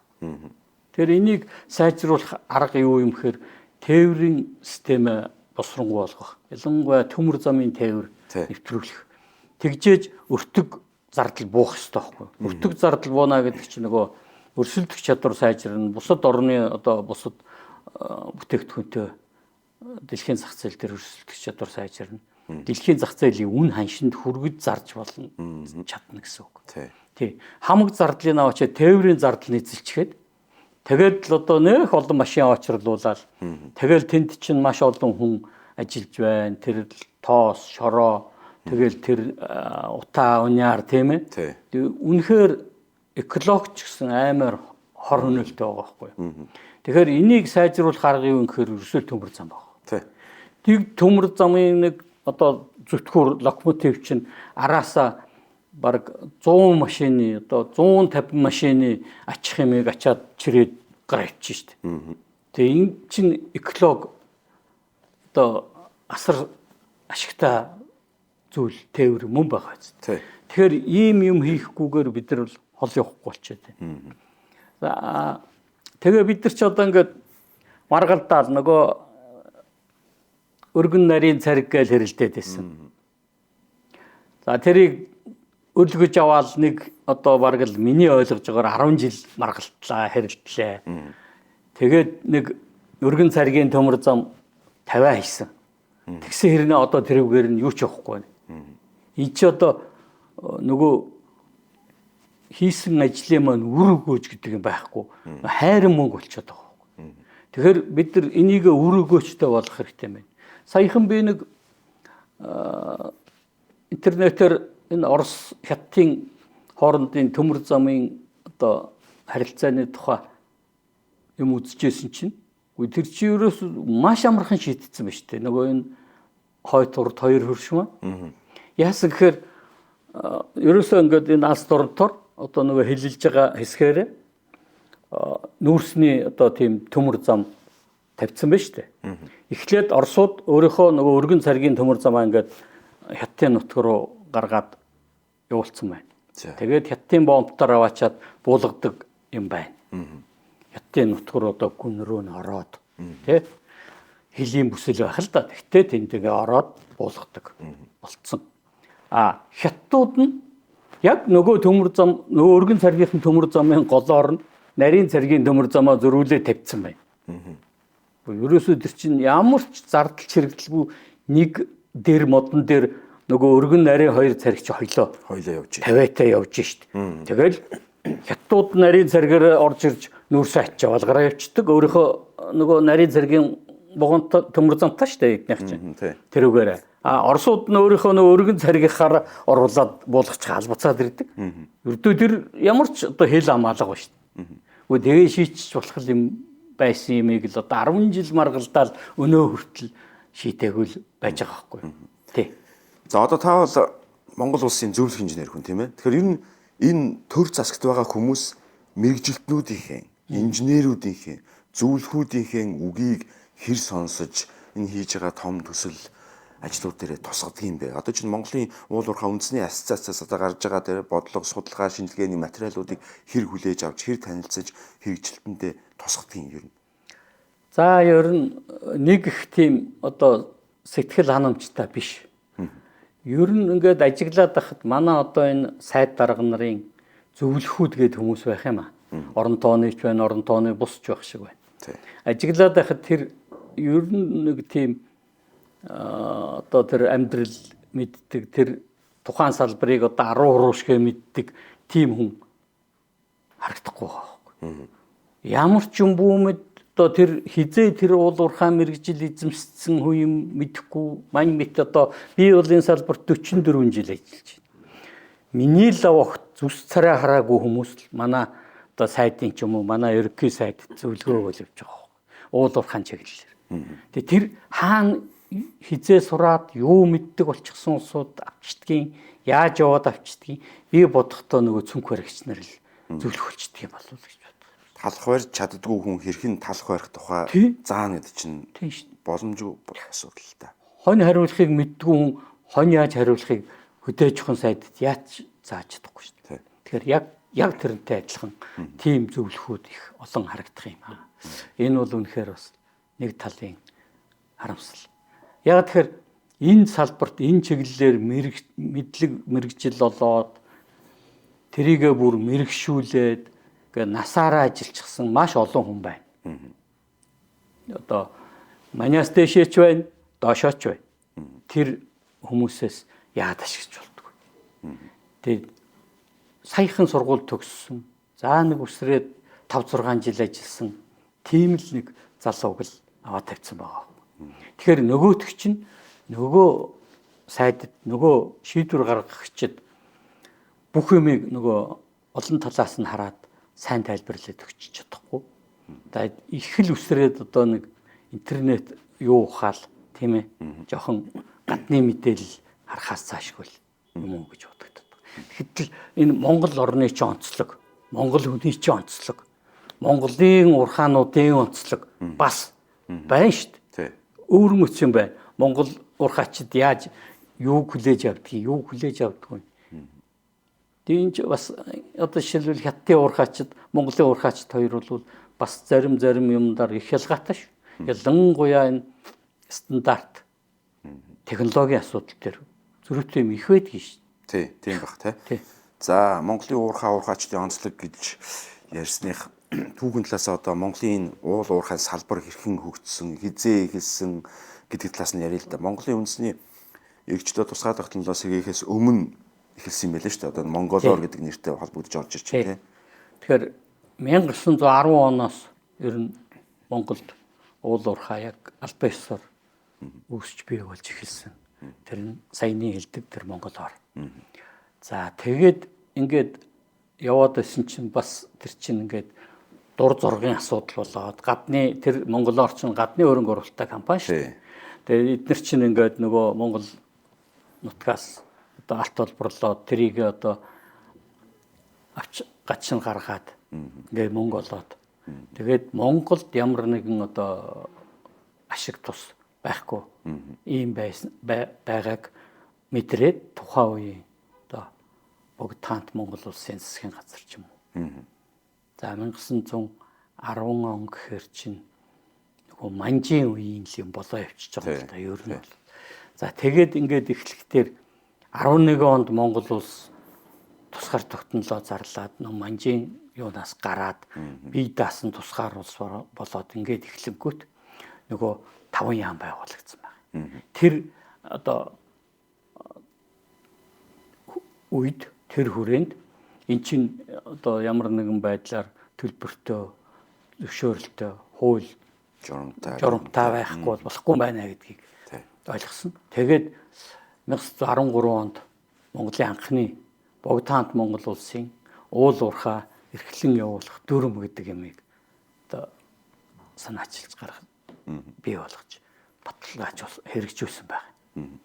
Тэгэхээр энийг сайжруулах арга юу юм гэхээр тээврийн системээ босронгуй болгох. Ялангуяа төмөр замын тээвэр нэвтрүүлэх. Тэгжээж өртөг зардал буух ёстой байхгүй. Өртөг зардал бууна гэдэг чинь нөгөө өрсөлдөх чадвар сайжирна. Бусад орны одоо бусад бүтээгдэхүүнтэй дэлхийн зах зээл дээр өрсөлдөх чадвар сайжирна. Дэлхийн зах зээлийн үн ханшинд хүргэж зарж болно чадна гэсэн үг. Тий. Хамаг зардлыг аваачаад тээврийн зардал эзэлчихэд тэгээд л одоо нэх олон машин аваачруулаад тэгэл тэнд чинь маш олон хүн ажиллаж байна. Тэр тоос, шороо, тэгэл тэр утаа, уняар тийм ээ. Үнэхээр экологч гэсэн аймаар хор хөнөөлтэй байгаа байхгүй юу. Тэгэхээр энийг сайжруулах арга юу гэхээр ерөөсөө төмөр зам байна. Тэг төмөр замын нэг одоо зүтгүүр локомотив чинь араасаа бараг 100 машины одоо 150 машины ачих юмыг ачаад чирээд гар авчих шít. Тэгээ энэ чинь эколог одоо асар ашигтай зүйл тээвэр мөн байгаа биз. Тэгэхээр ийм юм хийхгүйгээр бид нар бол хол явахгүй болчиход байна. За тэгээ бид нар ч одоо ингээд маргалдаал нөгөө өргөн нарийн цариг гэж хэрэлдээд байсан. За тэрийг өрлөгөж аваад нэг одоо бараг л миний ойлгож байгаагаар 10 жил маргалтлаа, хэрэлдлээ. Тэгээд нэг өргөн царгийн төмөр зам 50 хийсэн. Тэгсэн хэрнээ одоо тэрүүгээр нь юу ч явахгүй байна. Энд чи одоо нөгөө хийсэн ажлын маань үр өгөөж гэдэг юм байхгүй. Хайран мөнгө болчиход байгаа байхгүй. Тэгэхээр бид нар энийг үр өгөөжтэй болгох хэрэгтэй юм байна. Саяхан би нэг интернетээр энэ Орос Хятадын хоорондын төмөр замын одоо харилцааны тухай юм үзчихсэн чинь үгүй тэр чинь ерөөс маш амархан шийдсэн ба штэ. Нөгөө энэ хойд урд хоёр хөрш маань. Яасан гэхээр ерөөсөө ингээд энэ алс дорнотоор одоо нөгөө хилэлж байгаа хэсгээрээ нүүрсний одоо тийм төмөр зам тавьсан ба штэ. Эхлээд Оросууд өөрийнхөө нөгөө өргөн царгийн төмөр замаа ингээд Хятадын нутг руу гаргаад явуулсан байна. Тэгээд Хятадын бомбтоор аваачаад буулгадаг юм байна. Хятадын нутг руу одоо гүн рүү нь ороод тий хөлийн бүсэл байх л да. Тэгтээ тэнд ингээ ороод буулгадаг болцсон. А хятадууд нь яг нөгөө төмөр зам нөгөө өргөн царгийнхын төмөр замын голоор нь нарийн царгийн төмөр замаа зөрүүлээ тавьсан байна. Ерөөсөө тэр чинь ямар ч зардал чирэгдэлгүй нэг дээр модон дээр нөгөө өргөн нарийн хоёр цариг чи хоёлоо явж. Тавиатай явж шít. Тэгэл хятадууд нарийн царгаар орж ирж нүүрсээ ачаа балгараа явцдаг. Өөрийнхөө нөгөө нарийн царгийн вагонтой төмөр замтай шүү дээ эднийх чинь. Тэрүүгээр. А Оросууд нь өөрийнхөө нөгөө өргөн царгийнхаар оруулаад буулгачих албацаад ирдэг. Ердөө тэр ямар ч одоо хэл амаалга ба шүү дээ. Үгүй тэгээ шийдчих болох юм байсан юмыг л одоо 10 жил маргалдаал өнөө хүртэл шийдээгүй л байж байгаа байхгүй. Тий. За одоо та бол Монгол улсын зөвлөх инженер хүн тийм ээ. Тэгэхээр ер нь энэ төр засагт байгаа хүмүүс мэргэжилтнүүдийнхээ, инженерүүдийнхээ, зөвлөхүүдийнхээ үгийг хэр сонсож энэ хийж байгаа том төсөл ажлууд дээр тусгадаг юм бэ? Одоо чинь Монголын уул уурхай үндэсний ассоциацаас одоо гарч байгаа дээр бодлого, судалгаа, шинжилгээний материалуудыг хэр хүлээж авч, хэр танилцаж хэрэгжилтэндээ тусгадаг юм ер нь? За ер нь нэг их тийм одоо сэтгэл ханамжтай биш. Ер нь ингээд ажиглаад байхад манай одоо энэ сайд дарга нарын зөвлөхүүд гээд хүмүүс байх юм аа. Орон тооны ч байна, орон тооны бус ч байх шиг байна. Ажиглаад байхад тэр ер нь нэг тийм одоо тэр амьдрал мэддэг, тэр тухайн салбарыг одоо 10 хуруушгээ мэддэг тийм хүн харагдахгүй байгаа байхгүй. Ямар ч юм бүүмэд одоо тэр хизээ тэр уул уурхай мэргэжил эзэмшсэн хүн юм мэдэхгүй мань мэт одоо би бол энэ салбарт 44 жил ажиллаж байна. Миний л огт зүс царай хараагүй хүмүүс л манай одоо сайтын ч юм уу манай ерөнхий сайд зөвлөгөө өгөөл явж байгаа байхгүй. Уул уурхайн чиглэлээр. Тэгээ тэр хаана хизээ сураад юу мэддэг болчихсон улсууд авчдгийн, яаж яваад авчдгийн би бодохдоо нөгөө цүнх баригч нар л зөвлөхөлчдөг юм болов уу гэж боддог. Талх барьж чаддгүй хүн хэрхэн талх барих тухай заана гэдэг чинь боломжгүй асуудал л та. Хонь хариулахыг мэддгүй хүн хонь яаж хариулахыг хөдөөжхөн сайдд яаж зааж чадахгүй шүү дээ. Тэгэхээр яг тэрнтэй адилхан тийм зөвлөхүүд их олон харагдах юм аа. Энэ бол үнэхээр бас нэг талын харамсал. Яг тэгэхээр энэ салбарт энэ чиглэлээр мэдлэг мэргэжил олоод тэрийгэ бүр мэрэгшүүлээд гэ насаараа ажиллчихсан маш олон хүн байна. Одоо манаас дэшээч байна, доошооч байна. Тэр хүмүүсээс яад ашиглаж болдгоо. Тэгээд саяхан сургууль төгссөн. За нэг үсрээд 5 6 жил ажилласан. Тийм л нэг залууг л аваад тавьсан байгаа. Тэгэхээр нөгөөх чинь нөгөө сайдд нөгөө шийдвэр гаргагчид бүх юмыг нөгөө олон талаас нь хараад сайн тайлбарлаад өгч чадахгүй. За их л үсрээд одоо нэг интернет юу ухаал тийм ээ. Жохон гадны мэдээлэл харахаас цаашгүй юм уу гэж бодогддог. Тэгэхэд л энэ Монгол орны ч онцлог, Монгол хүний ч онцлог, Монголын урхаануудын онцлог бас байна шүү дээ. Өвөрмөц юм байна. Монгол урхаачид яаж юуг хүлээж авдгийг, юуг хүлээж авдаггүй. Тийм ч бас одоо жишээлбэл Хятадын урхаачид, Монголын урхаачид хоёр бол бас зарим юмдаар их ялгаатай шүү. Ялангуяа энэ стандарт технологийн асуудал дээр зөрүүтэй юм их байдгийг шүү. Тий, тийм бах тий. За, Монголын уурхай уурхаачдын онцлог гэж ярьсных түүхэн талаас одоо Монголын уул уурхайн салбар хэрхэн хөгжсөн, хизээ эхэлсэн гэдэг талаас нь яриа л да. Монголын үндэсний эрхчлөө тусгай тогтнолоос сэргээхээс өмнө эхэлсэн юм байлээ шүү дээ. Одоо монголоор гэдэг нэртэй холбогдож орж ирж байна тий. Тэгэхээр 1910 оноос ер нь Монголд уул уурхай яг албан ёсоор үүсч бий болж эхэлсэн. Тэр нь саяны хэлдэг тэр монголоор. За тэгээд ингээд яваад байсан чинь бас тэр чинь ингээд дур зургийн асуудал болоод гадны тэр монголоор чинь гадны хөрөнгө оруулалттай компани шүү дээ. Тэгээд эднэр чинь ингээд нөгөө Монгол нутгаас одоо алт олборлоод тэрийг одоо авч гачин гаргаад ингээд мөнгө олоод тэгээд Монголд ямар нэгэн одоо ашиг тус байхгүй ийм байсан байгааг мэдрээд тухайн үеийн одоо Богд хаант Монгол улсын засгийн газар ч юм уу. За 1910 он гэхээр чинь нөгөө манжийн үеийн л юм болоо явчихж байгаа юм л да ер нь бол. За тэгээд ингээд эхлэхдээ 11 онд Монгол улс тусгаар тогтнолоо зарлаад нөө манжийн юунаас гараад бие даасан тусгаар улс болоод ингээд эхлэнгүүт нөгөө 5 яам байгуулагдсан байна. Тэр одоо үед тэр хүрээнд эн чинь одоо ямар нэгэн байдлаар төлбөртөө зөвшөөрөлтөө хууль журамтай байхгүй бол болохгүй байна гэдгийг ойлгосон. Тэгээд 1913 онд Монголын анхны Богд хаант Монгол улсын уул уурхай эрхлэн явуулах дүрм гэдэг юмыг одоо санаачилж гаргах бий болгож баталгааж хэрэгжүүлсэн байна.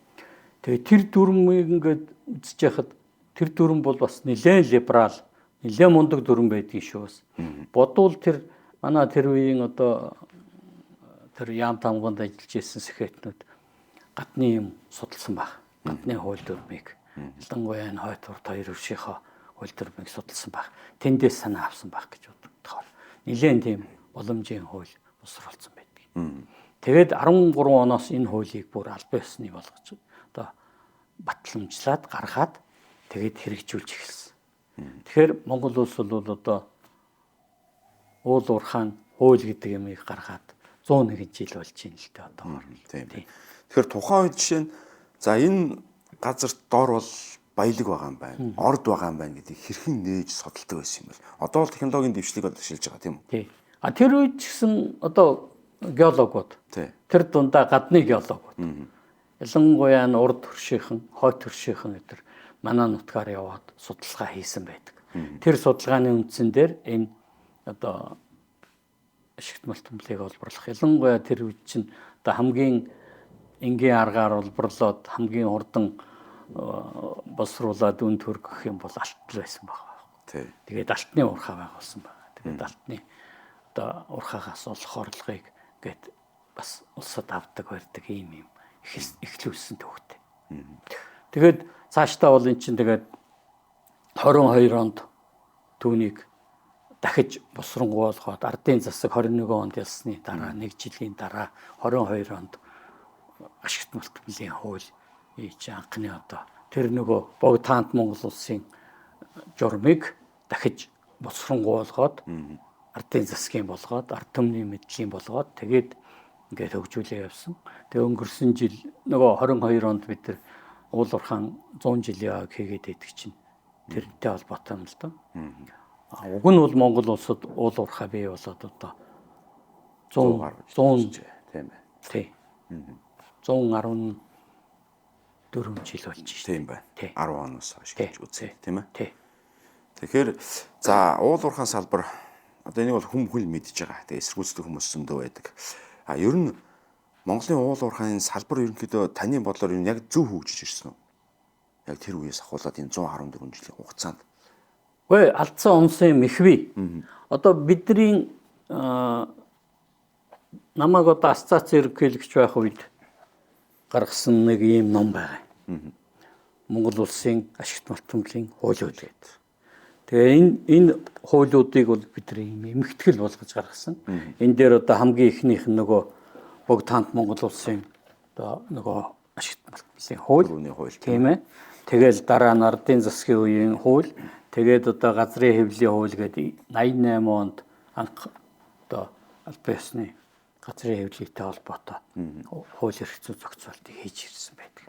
Тэгээд тэр дүрмийг ингээд үзэж яхад тэр дүрм бол бас нэлээд либерал, нэлээд мундаг дүрм байдгийн шүү бас. Бодвол тэр манай тэр үеийн одоо тэр яам тамганд ажиллаж исэн сэхэтнүүд гадны юм судалсан баг. Гадны хууль дүрмийг ялангуяа энэ хойд урд хоёр хөвшийнхөө хууль дүрмийг судалсан баг. Тэндээс санаа авсан баг гэж бодогдохоор нэлээд тийм боломжийн хууль босруулсан байдаг. Тэгээд 13 оноос энэ хуулийг бүр албан ёсны болгож одоо батламжлаад гаргаад тэгээд хэрэгжүүлж эхэлсэн. Тэгэхээр Монгол улс бол одоо уул уурхаан хууль гэдэг юмыг гаргаад 101 жил болж байна л дээ одоогоор. Тийм. Тэгэхээр тухайн үед жишээ нь за энэ газарт дор бол баялаг байгаа юм байна, орд байгаа юм байна гэдгийг хэрхэн нээж судалдаг байсан юм бол. Одоо бол технологийн дэвшлиг бол ашиглаж байгаа тийм үү? Тий. А тэр үед ч гэсэн одоо геологууд. Тэр дундаа гадны геологууд. Ялангуяа нь урд төршийнхэн, хойд төршийнхэн өдр манай нутгаар яваад судалгаа хийсэн байдаг. Тэр судалгааны үндсэн дээр энэ одоо ашигт мэлтэмлийг олборлох. Ялангуяа тэр үед чинь одоо хамгийн энгийн аргаар олборлоод хамгийн хурдан боловсруулад үн төргөх юм бол алтал байсан баг. Тэгээд алтны уурхай байгуулсан байгаа. Тэгээд алтны одоо уурхаагаас олох орлогыг ингээд бас улсад авдаг барьдаг ийм юм эхлүүлсэн төвхтэй. Тэгээд цаашдаа бол эн чинь тэгээд 22 онд түүнийг дахиж босронгуй болгоод ардын засаг 21 онд ялсны дараа нэг жилийн дараа 22 онд ашигт малтмлын хууль чи анхны одоо тэр нөгөө богдхаант Монгол улсын журмыг дахиж босронгуй болгоод ардын засгийн болгоод ард түмний мэдлийн болгоод тэгээд ингээд хөгжүүлээ явсан. Тэгээ өнгөрсөн жил нөгөө 22 онд бид тэр уул уурхаан 100 жилийн аг хийгээд байдаг чинь тэрнтэй холбоотой юм л доо. Уг нь бол Монгол улсад уул уурхай бий болоод одоо 100 тийм ээ. Тий. 114 жил болж шээ. Тийм байна. 10 оноос хойш гэж үзье, тийм ээ. Тий. Тэгэхээр за уул уурхаан салбар одоо энийг бол хүм хүн мэдж байгаа. Тэгээ эсэргүүцдэг хүмүүс зөндөө байдаг. А ер нь Монголын уул уурхааны салбар ерөнхийдөө таны бодлоор ер нь яг зөв хөгжиж ирсэн үү? Яг тэр үеэс ахуулаад энэ 114 жилийн хугацаанд. Үгүй алдсан онсон юм их бий. Одоо бидний намайг одоо ассоциац ерөнхийлөгч байх үед гаргасан нэг ийм ном байгаа. Монгол улсын ашигт малтмлын хуулиуд гэдэг. Тэгээ энэ хуулиудыг бол бид нар ийм эмхтгэл болгож гаргасан. Энэ дээр одоо хамгийн эхнийх нь нөгөө богдхаант Монгол улсын одоо нөгөө ашигт малтмлын хууль. Түрүүний хууль. Тийм ээ. Тэгэл дараа нь ардын засгийн үеийн хууль, тэгээд одоо газрын хэвлэлийн хууль гэдэг 88 онд анх одоо албан ёсны газрын хэвлэлтэй холбоотой хууль эрх зүйн зохицуултыг хийж ирсэн байдаг.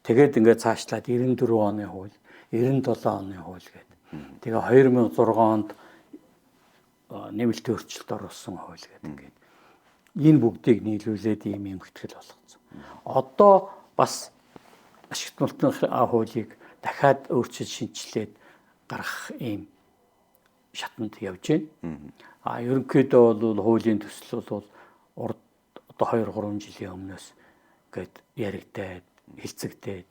Тэгээд ингээд цаашлаад 94 оны хууль, 97 оны хууль гэдэг. Тэгээ 2006 онд нэмэлт өөрчлөлт оруулсан хууль гэдэг ингээд энэ бүгдийг нийлүүлээд ийм эмхтгэл болгоцсон. Одоо бас ашигт малтын хуулийг дахиад өөрчилж шинэчлээд гаргах ийм шатанд явж байна. А ерөнхийдөө бол хуулийн төсөл бол урд одоо 2 3 жилийн өмнөөс гээд яригдаад, хэлцэгдээд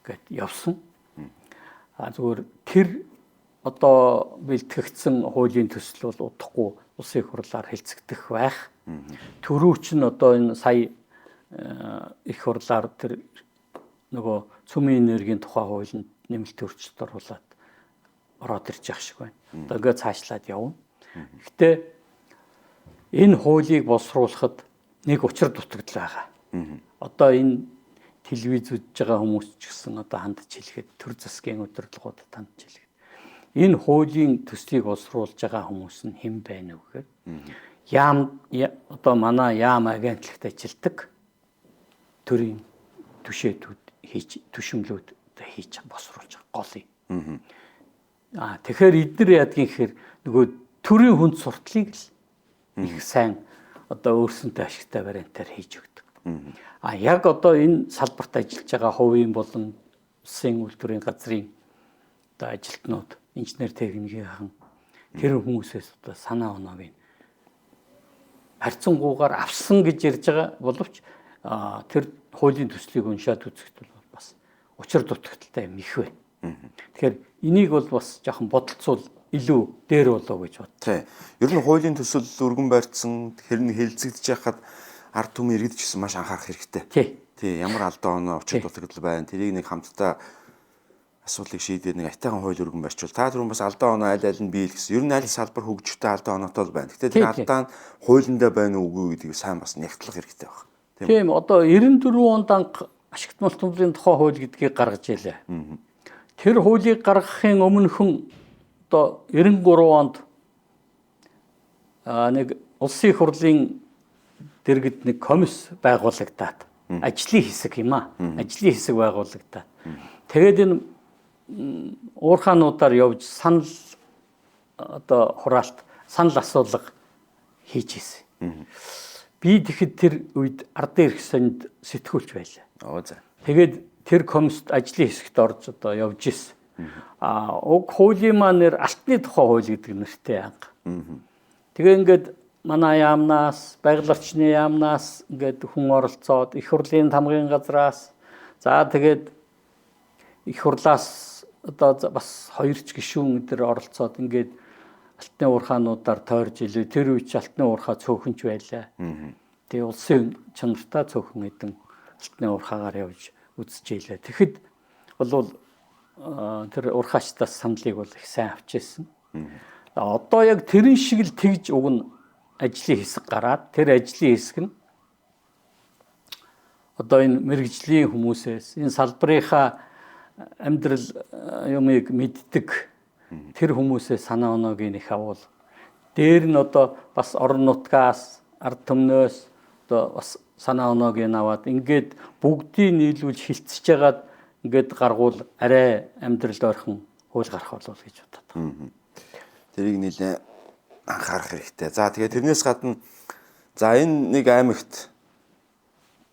гээд явсан. А зүгээр тэр одоо бэлтгэгдсэн хуулийн төсөл бол удахгүй улсын их хурлаар хэлцэгдэх байх. Төрөө чинь одоо энэ сая их хурлаар тэр нөгөө цөмийн энергийн тухай хуулинд нэмэлт өөрчлөлт оруулаад ороод ирж явах шиг байна. Одоо ингээд цаашлаад явна. Гэхдээ энэ хуулийг боловсруулахад нэг учир дутагдал байгаа. Одоо энэ телевиз үзэж байгаа хүмүүс ч гэсэн одоо хандж хэлэхэд төр засгийн удирдлагуудад хандж хэлэхэд энэ хуулийн төслийг боловсруулж байгаа хүмүүс нь хэн байна вэ гэхээр яам одоо манай яам агентлагт ажилладаг төрийн түшээдүүд хийж түшимлүүд одоо хийж босруулж байгаа гол юм. Аа тэгэхээр эдгээр яадгийн гэхээр нөгөө төрийн хүнд суртлыг л их сайн одоо өөрсөндөө ашигтай вариантаар хийж өгдөг. А яг одоо энэ салбарт ажиллаж байгаа хувийн болон улсын үйлдвэрийн газрын одоо ажилтнууд, инженер техникийн тэр хүмүүсээс одоо санаа оноог харьцангуйгаар авсан гэж ярьж байгаа боловч тэр хуулийн төслийг уншаад үзэхэд бол бас учир дутагдaltaй юм их байна. Тэгэхээр энийг бол бас жоохон бодолцвол илүү дээр болов гэж бод. Тий. Ер нь хуулийн төсөл өргөн барьцсан тэр нь хэлцэгдэж яхад ард түмэн иргэд ч гэсэн маш анхаарах хэрэгтэй. Тий. Тий, ямар алдаа оноо учир дутагдал байна. Тэрийг нэг хамтдаа асуудлыг шийдээд нэг айтайхан хууль өргөн барьчвал та түрүүн бас алдаа оноо аль аль нь биел гэсэн. Ер нь аль салбар хөгжихтэй алдаа оноотой л байна. Гэтэ тэр алдаа нь хуулиндаа байна уу үгүй гэдгийг сайн бас нягтлах хэрэгтэй байна. Тийм, одоо 94 онд анх ашигт малтмлын тухай хууль гэдгийг гаргаж илээ. Тэр хуулийг гаргахын өмнөхөн одоо 93 онд нэг улсын их хурлын дэргэд нэг комисс байгуулагдаад ажлын хэсэг юм аа. Ажлын хэсэг байгуулагдаад. Тэгээд энэ уурхаануудаар явж санал одоо хураалт, санал асуулга хийж ирсэн. Би тэгэхэд тэр үед ардын эрх сонд сэтгүүлч байлаа. Оо за. Тэгээд тэр комист ажлын хэсэгт орж одоо явж ирсэн. А уг хуулийн маань нэр алтны тухай хууль гэдэг нэртэй анх. Тэгээ ингээд манай яамнаас, байгаль орчны яамнаас ингээд хүн оролцоод их хурлын тамгын газраас за тэгээд их хурлаас одоо бас хоёр ч гишүүн өдр оролцоод ингээд алтны уурхаануудаар тойрж илээ. Тэр үе чи алтны уурхаа цөөхөнч байлаа. Тэгээ улсын чанартай цөөхөн хэдэн алтны уурхаагаар явж үзэж илээ. Тэгэхэд бол тэр уурхаачдаас саналыг бол их сайн авч ирсэн. Одоо яг тэрэн шиг л тэгж уг нь ажлын хэсэг гараад тэр ажлын хэсэг нь одоо энэ мэргэжлийн хүмүүсээс энэ салбарынхаа амьдрал юмыг мэддэг тэр хүмүүсээ санаа оноог их авал дээр нь одоо бас орон нутгаас ард түмнөөс одоо бас санаа оноог нь аваад ингээд бүгдийг нийлүүлж хилцэж хагаад ингээд гаргуул арай амьдралд ойрхон хууль гарах болов гэж бодод байгаа. Тэрийг нэлээ анхаарах хэрэгтэй. За тэгээ тэрнээс гадна за энэ нэг аймагт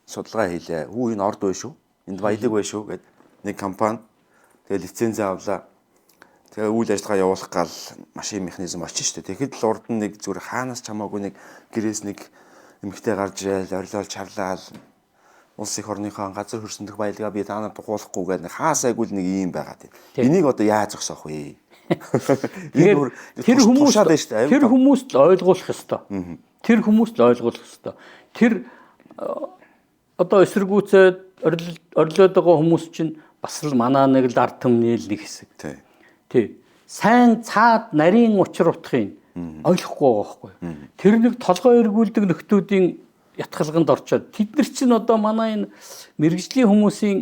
судалгаа хийлээ. Хүү энэ орд бай шүү. Энд баялаг бай шүү гэд нэг компани тэгээ лицензээ авлаа. Тэгээ үйл ажиллагаа явуулах гал машин механизм очиж штэ. Тэгэхэд л урд нь нэг зүгээр хаанаас ч хамаагүй нэг гэрээс нэг эмэгтэй гарч ирээл орилол чарлаал улс их орныхоо газар хөрсөндөх баялгаа би та нар тухуулахгүй гэдэг нэг хаасайгүй л нэг юм байгаа тийм. Энийг одоо яаж зогсоох вэ? Энэ тэр хүмүүс тэр хүмүүст л ойлгуулах ёстой. Тэр хүмүүст л ойлгуулах ёстой. Тэр одоо эсэргүүцээд орилоод байгаа хүмүүс чинь бас л манаа нэг л ард түмний л нэг хэсэг. Тий. Сайн цаад нарийн учир утгыг ойлгохгүй байгаа байхгүй. Тэр нэг толгой эргүүлдэг нөхдүүдийн ятгалганд орчоод тэд нар чинь одоо манай энэ мэргэжлийн хүмүүсийн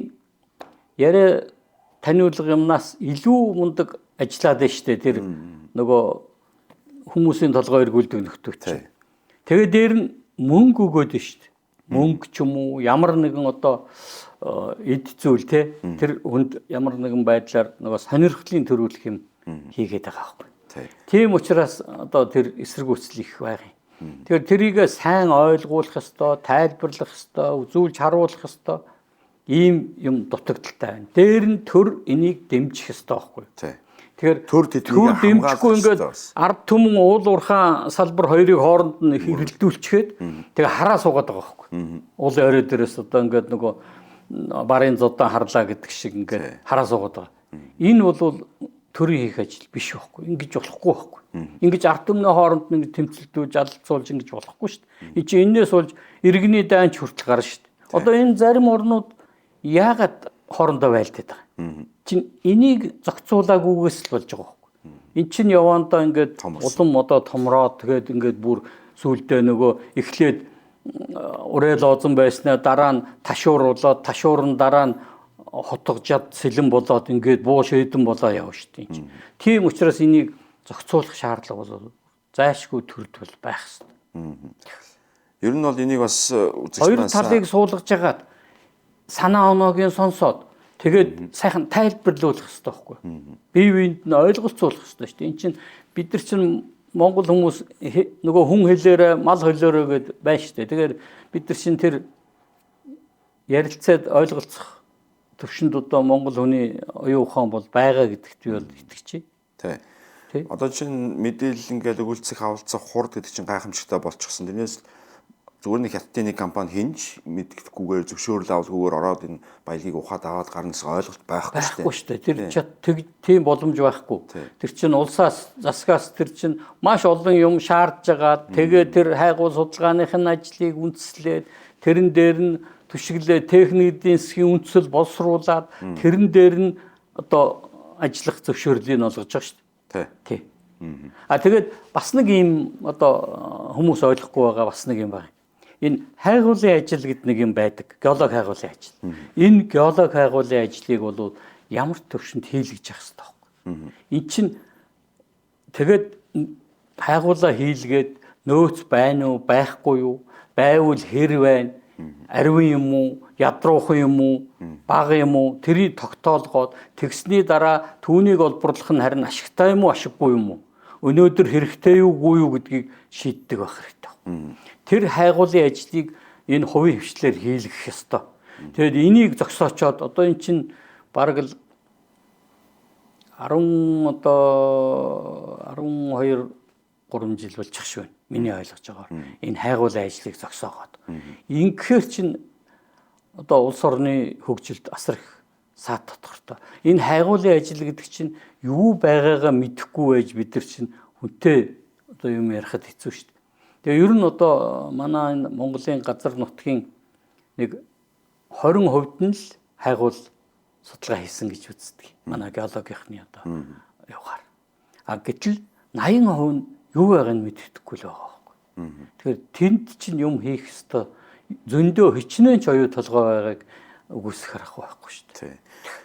яриа таниулга юмнаас илүү мундаг ажиллаад байна штэ тэр нөгөө хүмүүсийн толгой эргүүлдэг нөхдүүд чинь. Тэгээ дээр нь мөнгө өгөөд байна штэ. Мөнгө ч юм уу ямар нэгэн одоо эд зүйл те тэр хүнд ямар нэгэн байдлаар нөгөө сонирхлын төрүүлэх юм хийгээд байгаа байхгүй. Тийм учраас одоо тэр эсэргүүцэл их байх юм. Тэгэхээр тэрийг сайн ойлгуулах ёстой, тайлбарлах ёстой, үзүүлж харуулах ёстой ийм юм дутагдaltaй байна. Дээр нь төр энийг дэмжих ёстой байхгүй. Тэгэхээр төр тэднийг дэмжихгүй ингээд ард түмэн уул уурхаан салбар хоёрыг хооронд нь хэрэлдүүлчихэд тэгээ хараа суугаад байгаа байхгүй. Уул орой дээрээс одоо ингээд нөгөө барын зудаан харлаа гэдэг шиг ингээд хараа суугаад байгаа. Энэ бол төрийн хийх ажил биш байхгүй. Ингэж болохгүй байхгүй. Ингэж ард түмний хооронд нэг тэмцэлдүүлж алалцуулж ингэж болохгүй шүү дээ. Энд чинь энээс болж иргэний дайнч хүртэл гарна шүү дээ. Одоо энэ зарим орнууд яагаад хоорондоо байлдаад байгаа юм? Чин энийг зохицуулаагүйгээс л болж байгаа байхгүй. Эн чинь явандаа ингээд улам одоо томроод тэгээд ингээд бүр сүулдэ нөгөө эхлээд урээл оозон байснаа дараа нь ташуур болоод ташуур нь дараа нь хотгожад сэлэн болоод ингээд буу шийдэн болоо явна шүү дээ. Тийм учраас энийг зохицуулах шаардлага бол зайлшгүй төрд бол байх хэрэгтэй. Ер нь бол энийг бас үзэгч хоёр талыг суулгаж хагаад санаа оноогийн сонсоод тэгээд сайхан тайлбарлуулах хэрэгтэй байхгүй. Бие биед нь ойлголцуулах хэрэгтэй шүү дээ. Энд чинь бид нар чинь Монгол хүмүүс нөгөө хүн хэлээрээ мал хөлөөрөө гэд байна шүү дээ. Тэгэхээр бид нар чинь тэр ярилцаад ойлголцох төвшөнд одоо Монгол хүний оюун ухаан бол байгаа гэдэгт би бол итгэж байна. Тий. Одоо чинь мэдээлэл ингээд өгүүлцэх авалцах хурд гэдэг чинь гайхамшигтай болчихсон. Тэрнээс зүгээр нэг хятадын нэг компани хинж мэдгэдэггүйгээр зөвшөөрөл авалгүйгээр ороод энэ баялагийг ухаад аваад гарна гэсэн ойлголт байхгүй шүү дээ. Байхгүй шүү дээ. Тэр тийм боломж байхгүй. Тэр чинь улсаас засгаас тэр чинь маш олон юм шаардж байгаа. Тэгээ тэр хайгуул судалгааных нь ажлыг үндэслээд тэрэн дээр нь түшиглээ техник эдийн засгийн үндсэл боловсруулад тэрэн дээр нь одоо ажиллах зөвшөөрлийг олгож байгаа шүү дээ. Тий. А тэгээд бас нэг юм одоо хүмүүс ойлгохгүй байгаа бас нэг юм байна. Энэ хайгуулын ажил гэдэг нэг юм байдаг. Геолог хайгуулын ажил. Энэ геолог хайгуулын ажлыг бол ямар төвшөнд хийлгэж явах хэрэгтэй байхгүй. Эн чинь тэгээд хайгуулаа хийлгээд нөөц байна уу, байхгүй юу? Байвал хэр байна? Ариун юм уу, ядруухан юм уу, бага юм уу? Тэрийг тогтоолгоод тэгсний дараа түүнийг олборлох нь харин ашигтай юм уу, ашиггүй юм уу? Өнөөдөр хэрэгтэй юу, үгүй юу гэдгийг шийддэг байх хэрэгтэй. Тэр хайгуулын ажлыг энэ хувийн хвшлээр хийлгэх ёстой. Тэгээд энийг зогсоочоод одоо эн чинь бараг л 10 одоо 12 3 жил болчих шүү. Миний ойлгож байгаагаар энэ хайгуулын ажлыг зогсоогоод. Ингэхээр чинь одоо улс орны хөгжилд асар их саад тодорхой. Энэ хайгуулын ажил гэдэг чинь юу байгаагаа мэдэхгүй байж бид нар чинь хүнтэй одоо юм ярихад хэцүү шүү дээ. Тэгээ ер нь одоо манай энэ Монголын газар нутгийн нэг 20% нь л хайгуул судалгаа хийсэн гэж үздэг. Манай геологийнхны одоо явгаар. А гэтэл 80% нь юу байгааг нь мэддэхгүй л байгаа байхгүй. Тэгэхээр тэнд чинь юм хийх ёстой зөндөө хичнээн ч оюу толгой байгааг үгүйсэх арга байхгүй шүү дээ.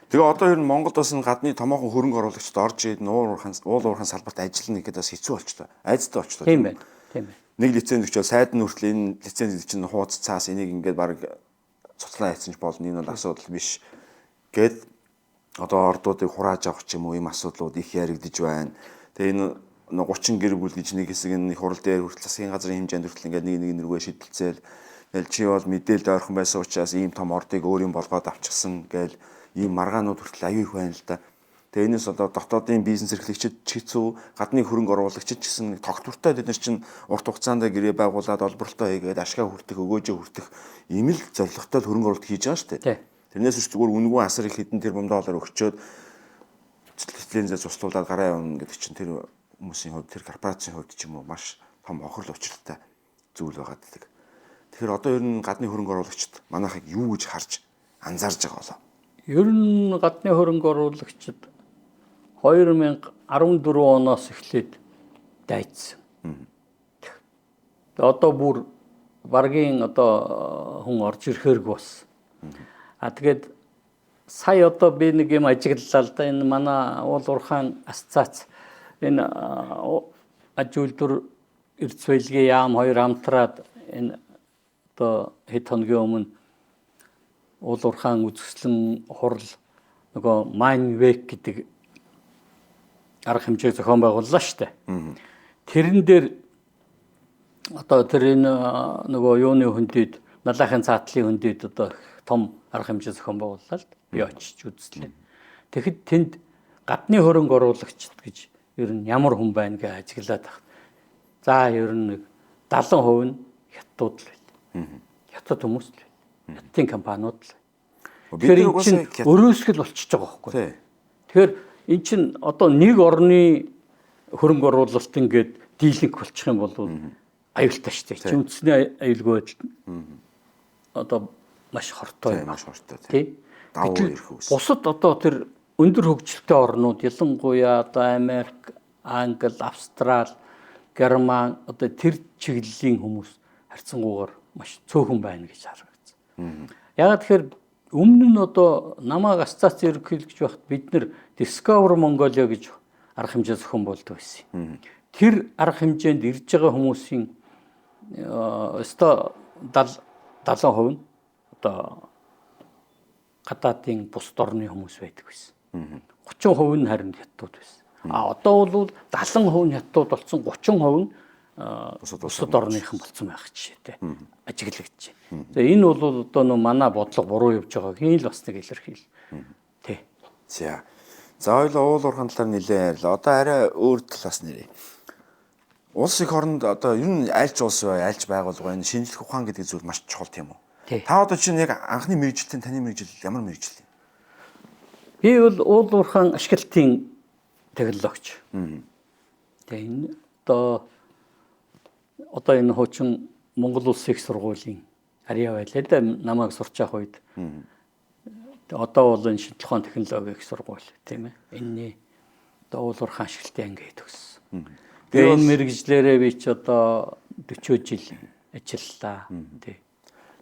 Тэгээ одоо ер нь Монголд бас энэ гадны томоохон хөрөнгө оруулагчид орж ирээд уул уурхайн салбарт ажиллана гэхэд бас хэцүү болчлоо. Айцтай болчлоо. Тийм байна. Тийм байна. Нэг лиценз өгчөө сайд нь хүртэл энэ лиценз чинь хууц цаас энийг ингээд баг цуцлан хайцсан ч болно. Энэ бол асуудал биш гэд одоо ордуудыг хурааж авах ч юм уу ийм асуудлууд их яригдж байна. Тэгээ энэ 30 гэр бүл гэж нэг хэсэг нь их хурал дээр хүртэл засгийн газрын хэмжээнд хүртэл ингээд нэг нэг нэргүй шидэлцээл. Тэгэл чи бол мэдээлд ойрхон байсан учраас ийм том ордыг өөрийн болгоод авчихсан гээл ийм маргаанууд хүртэл аюу их байна л да. Тэгээ энэс одоо дотоодын бизнес эрхлэгчид ч хэцүү, гадны хөрөнгө оруулагчид ч гэсэн тогтвортой тэд нар чинь урт хугацаанд гэрээ байгуулад олборлолтоо хийгээд ашгаа хүртэх, өгөөжөө хүртэх ийм л зорилготой хөрөнгө оруулалт хийж байгаа шүү дээ. Тэрнээс биш зүгээр үнэгүй асар их хэдэн тэрбум доллар өгчөөд лицензээ цуслуулад гараа явна гэдэг чинь тэр хүмүүсийн хувьд, тэр корпорацийн хувьд ч юм уу маш том хохирол учиртай зүйл байгаа гэдэг. Тэгэхээр одоо ер нь гадны хөрөнгө оруулагчид манайхыг юу гэж харж анзаарж байгаа болоо? Ер нь гадны хөрөнгө оруулагчид 2014 оноос эхлээд дайцсан. Тэгээ одоо бүр баргийн одоо хүн орж ирэхээргүй болсон. А тэгээд сая одоо би нэг юм ажиглалаа л да, энэ манай уул уурхайн ассоциац энэ аж үйлдвэр Эрдэс баялагын яам хоёр хамтраад энэ одоо хэд хоногийн өмнө уул уурхайн үзэсгэлэн хурал нөгөө Mine Week гэдэг арга хэмжээг зохион байгууллаа шүү дээ. Тэрэн дээр одоо тэр энэ нөгөө юуны хөндөд налаахын цаатлын хөндөд одоо том арга хэмжээ зохион байгууллаа л би очиж үзлээ. Тэгэхэд тэнд гадны хөрөнгө оруулагчид гэж ер нь ямар хүн байна гэж ажиглаад байх. За ер нь нэг 70% нь хятадууд л байл. Хятад хүмүүс л байл. Хятадын компаниуд л. Тэгэхээр энэ чинь өрөөсгөл болчихж байгаа байхгүй. Тэгэхээр эн чинь одоо нэг орны хөрөнгө оруулалт ингээд дийлэнх болчих юм бол аюултай шүү дээ. Чи үндэсний аюулгүй байдал одоо маш хортой. Маш хортой. Тий. Давуу ирэх үс. Бусад одоо тэр өндөр хөгжилтэй орнууд ялангуяа одоо Америк, Англи, Австрал, Герман одоо тэр чиглэлийн хүмүүс харьцангуйгаар маш цөөхөн байна гэж харагдсан. Яагаад тэгэхээр өмнө нь одоо намайг ассоциац ерөнхийлөгч байхад бид нэр Discover Mongolia гэж арга хэмжээ зохион байгуулдаг байсан. Тэр арга хэмжээнд ирж байгаа хүмүүсийн өстой 70% нь одоо гадаадын бусад орны хүмүүс байдаг байсан. 30% нь харин хятадууд байсан. А одоо бол 70% нь хятадууд болсон, 30% нь бусад орныхан болсон байх жишээтэй ажиглагдаж байна. За энэ бол одоо нөө манай бодлого буруу явж байгааг л бас нэг илэрхийл. Тий. За. За ойлоо уул уурхайн талаар нэлээд ярьлаа. Одоо арай өөр талаас нэрээ. Улс их оронд одоо ер нь аль ч улс бай, аль ч байгууллага байна. Шинжлэх ухаан гэдэг зүйл маш чухал тийм үү? Та одоо чинь яг анхны мэргэжилтэн таны мэргэжил ямар мэргэжил юм? Би бол уул уурхайн ашиглалтын технологич. Тэгээ энэ одоо энэ хуучин Монгол Улсын их сургуулийн харьяа байлаа да намайг сурч явах үед. Одоо бол энэ шинжлэх ухааны технологи их сургууль тийм ээ. Энэний одоо уул уурхайн ашиглалтын анги төгссөн. Тэгээ энэ мэргэжлээрээ би ч одоо 40 жил ажиллалаа. Тий.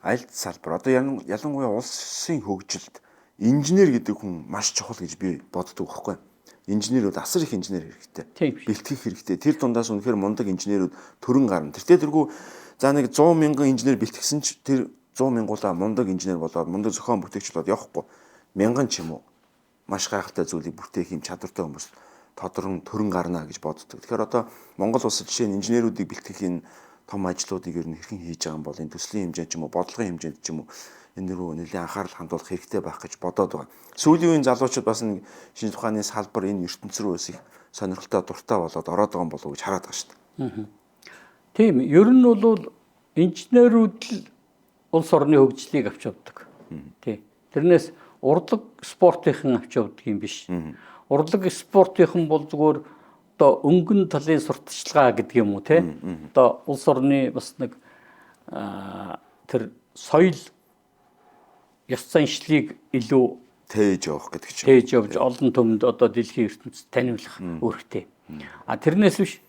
Аль салбар одоо ялангуяа улсын хөгжилд инженер гэдэг хүн маш чухал гэж би боддог байхгүй. Инженерүүд асар их инженер хэрэгтэй. Бэлтгэх хэрэгтэй. Тэр дундаас үнэхээр мундаг инженерүүд төрөн гарна. Тэртээ тэргүй за нэг 100 мянган инженер бэлтгэсэн ч тэр 100 мянгуулаа мундаг инженер болоод мундаг зохион бүтээгч болоод явахгүй. Мянган ч юм уу маш гайхалтай зүйлийг бүтээх юм чадвартай хүмүүс тодрон төрөн гарна гэж боддог. Тэгэхээр одоо Монгол улсад жишээ нь инженерүүдийг бэлтгэх энэ том ажлуудыг ер нь хэрхэн хийж байгаа юм бол энэ төслийн хэмжээнд ч юм уу бодлогын хэмжээнд ч юм уу энэ рүү нэлээд анхаарал хандуулах хэрэгтэй байх гэж бодоод байгаа. Сүүлийн үеийн залуучууд бас нэг шинжлэх ухааны салбар энэ ертөнц рүү бас их сонирхолтой дуртай болоод ороод байгаа юм болов уу гэж хараад байгаа шүү дээ. Тийм, ер нь бол инженерүүд л улс орны хөгжлийг авч явдаг. Тий. Тэрнээс Урлаг спортынхан авч явдаг юм биш. Урлаг спортынхан бол зүгээр одоо өнгөн талын сурталчилгаа гэдэг юм уу те. Одоо улс орны бас нэг тэр соёл ёс заншлыг илүү тээж явах гэдэг чинь. Тээж явж олон түмэнд одоо дэлхийн ертөнцид таниулах үүрэгтэй. А тэрнээс биш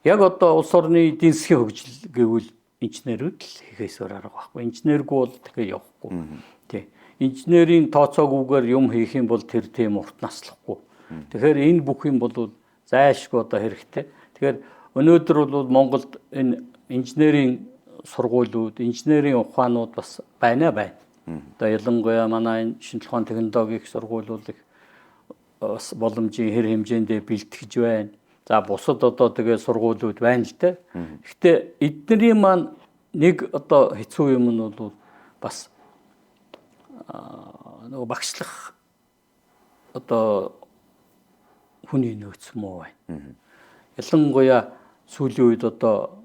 яг одоо улс орны эдийн засгийн хөгжил гэвэл инженерүүд л хийхээс өөр арга байхгүй. Инженергүй бол тэгэхээр явахгүй. Тий. Инженерийн тооцоогүйгээр юм хийх юм бол тэр тийм урт наслахгүй. Тэгэхээр энэ бүх юм бол зайлшгүй одоо хэрэгтэй. Тэгэхээр өнөөдөр бол Монголд энэ инженерийн сургуулиуд, инженерийн ухаанууд бас байна байна. Одоо ялангуяа манай энэ шинжлэх ухааны технологийн их сургууль бол их бас боломжийн хэр хэмжээндээ бэлтгэж байна. За бусад одоо тэгээ сургуулиуд байна л дээ. Гэхдээ эдний маань нэг одоо хэцүү юм нь бол бас нөгөө багшлах одоо хүний нөөц муу байна. Ялангуяа сүүлийн үед одоо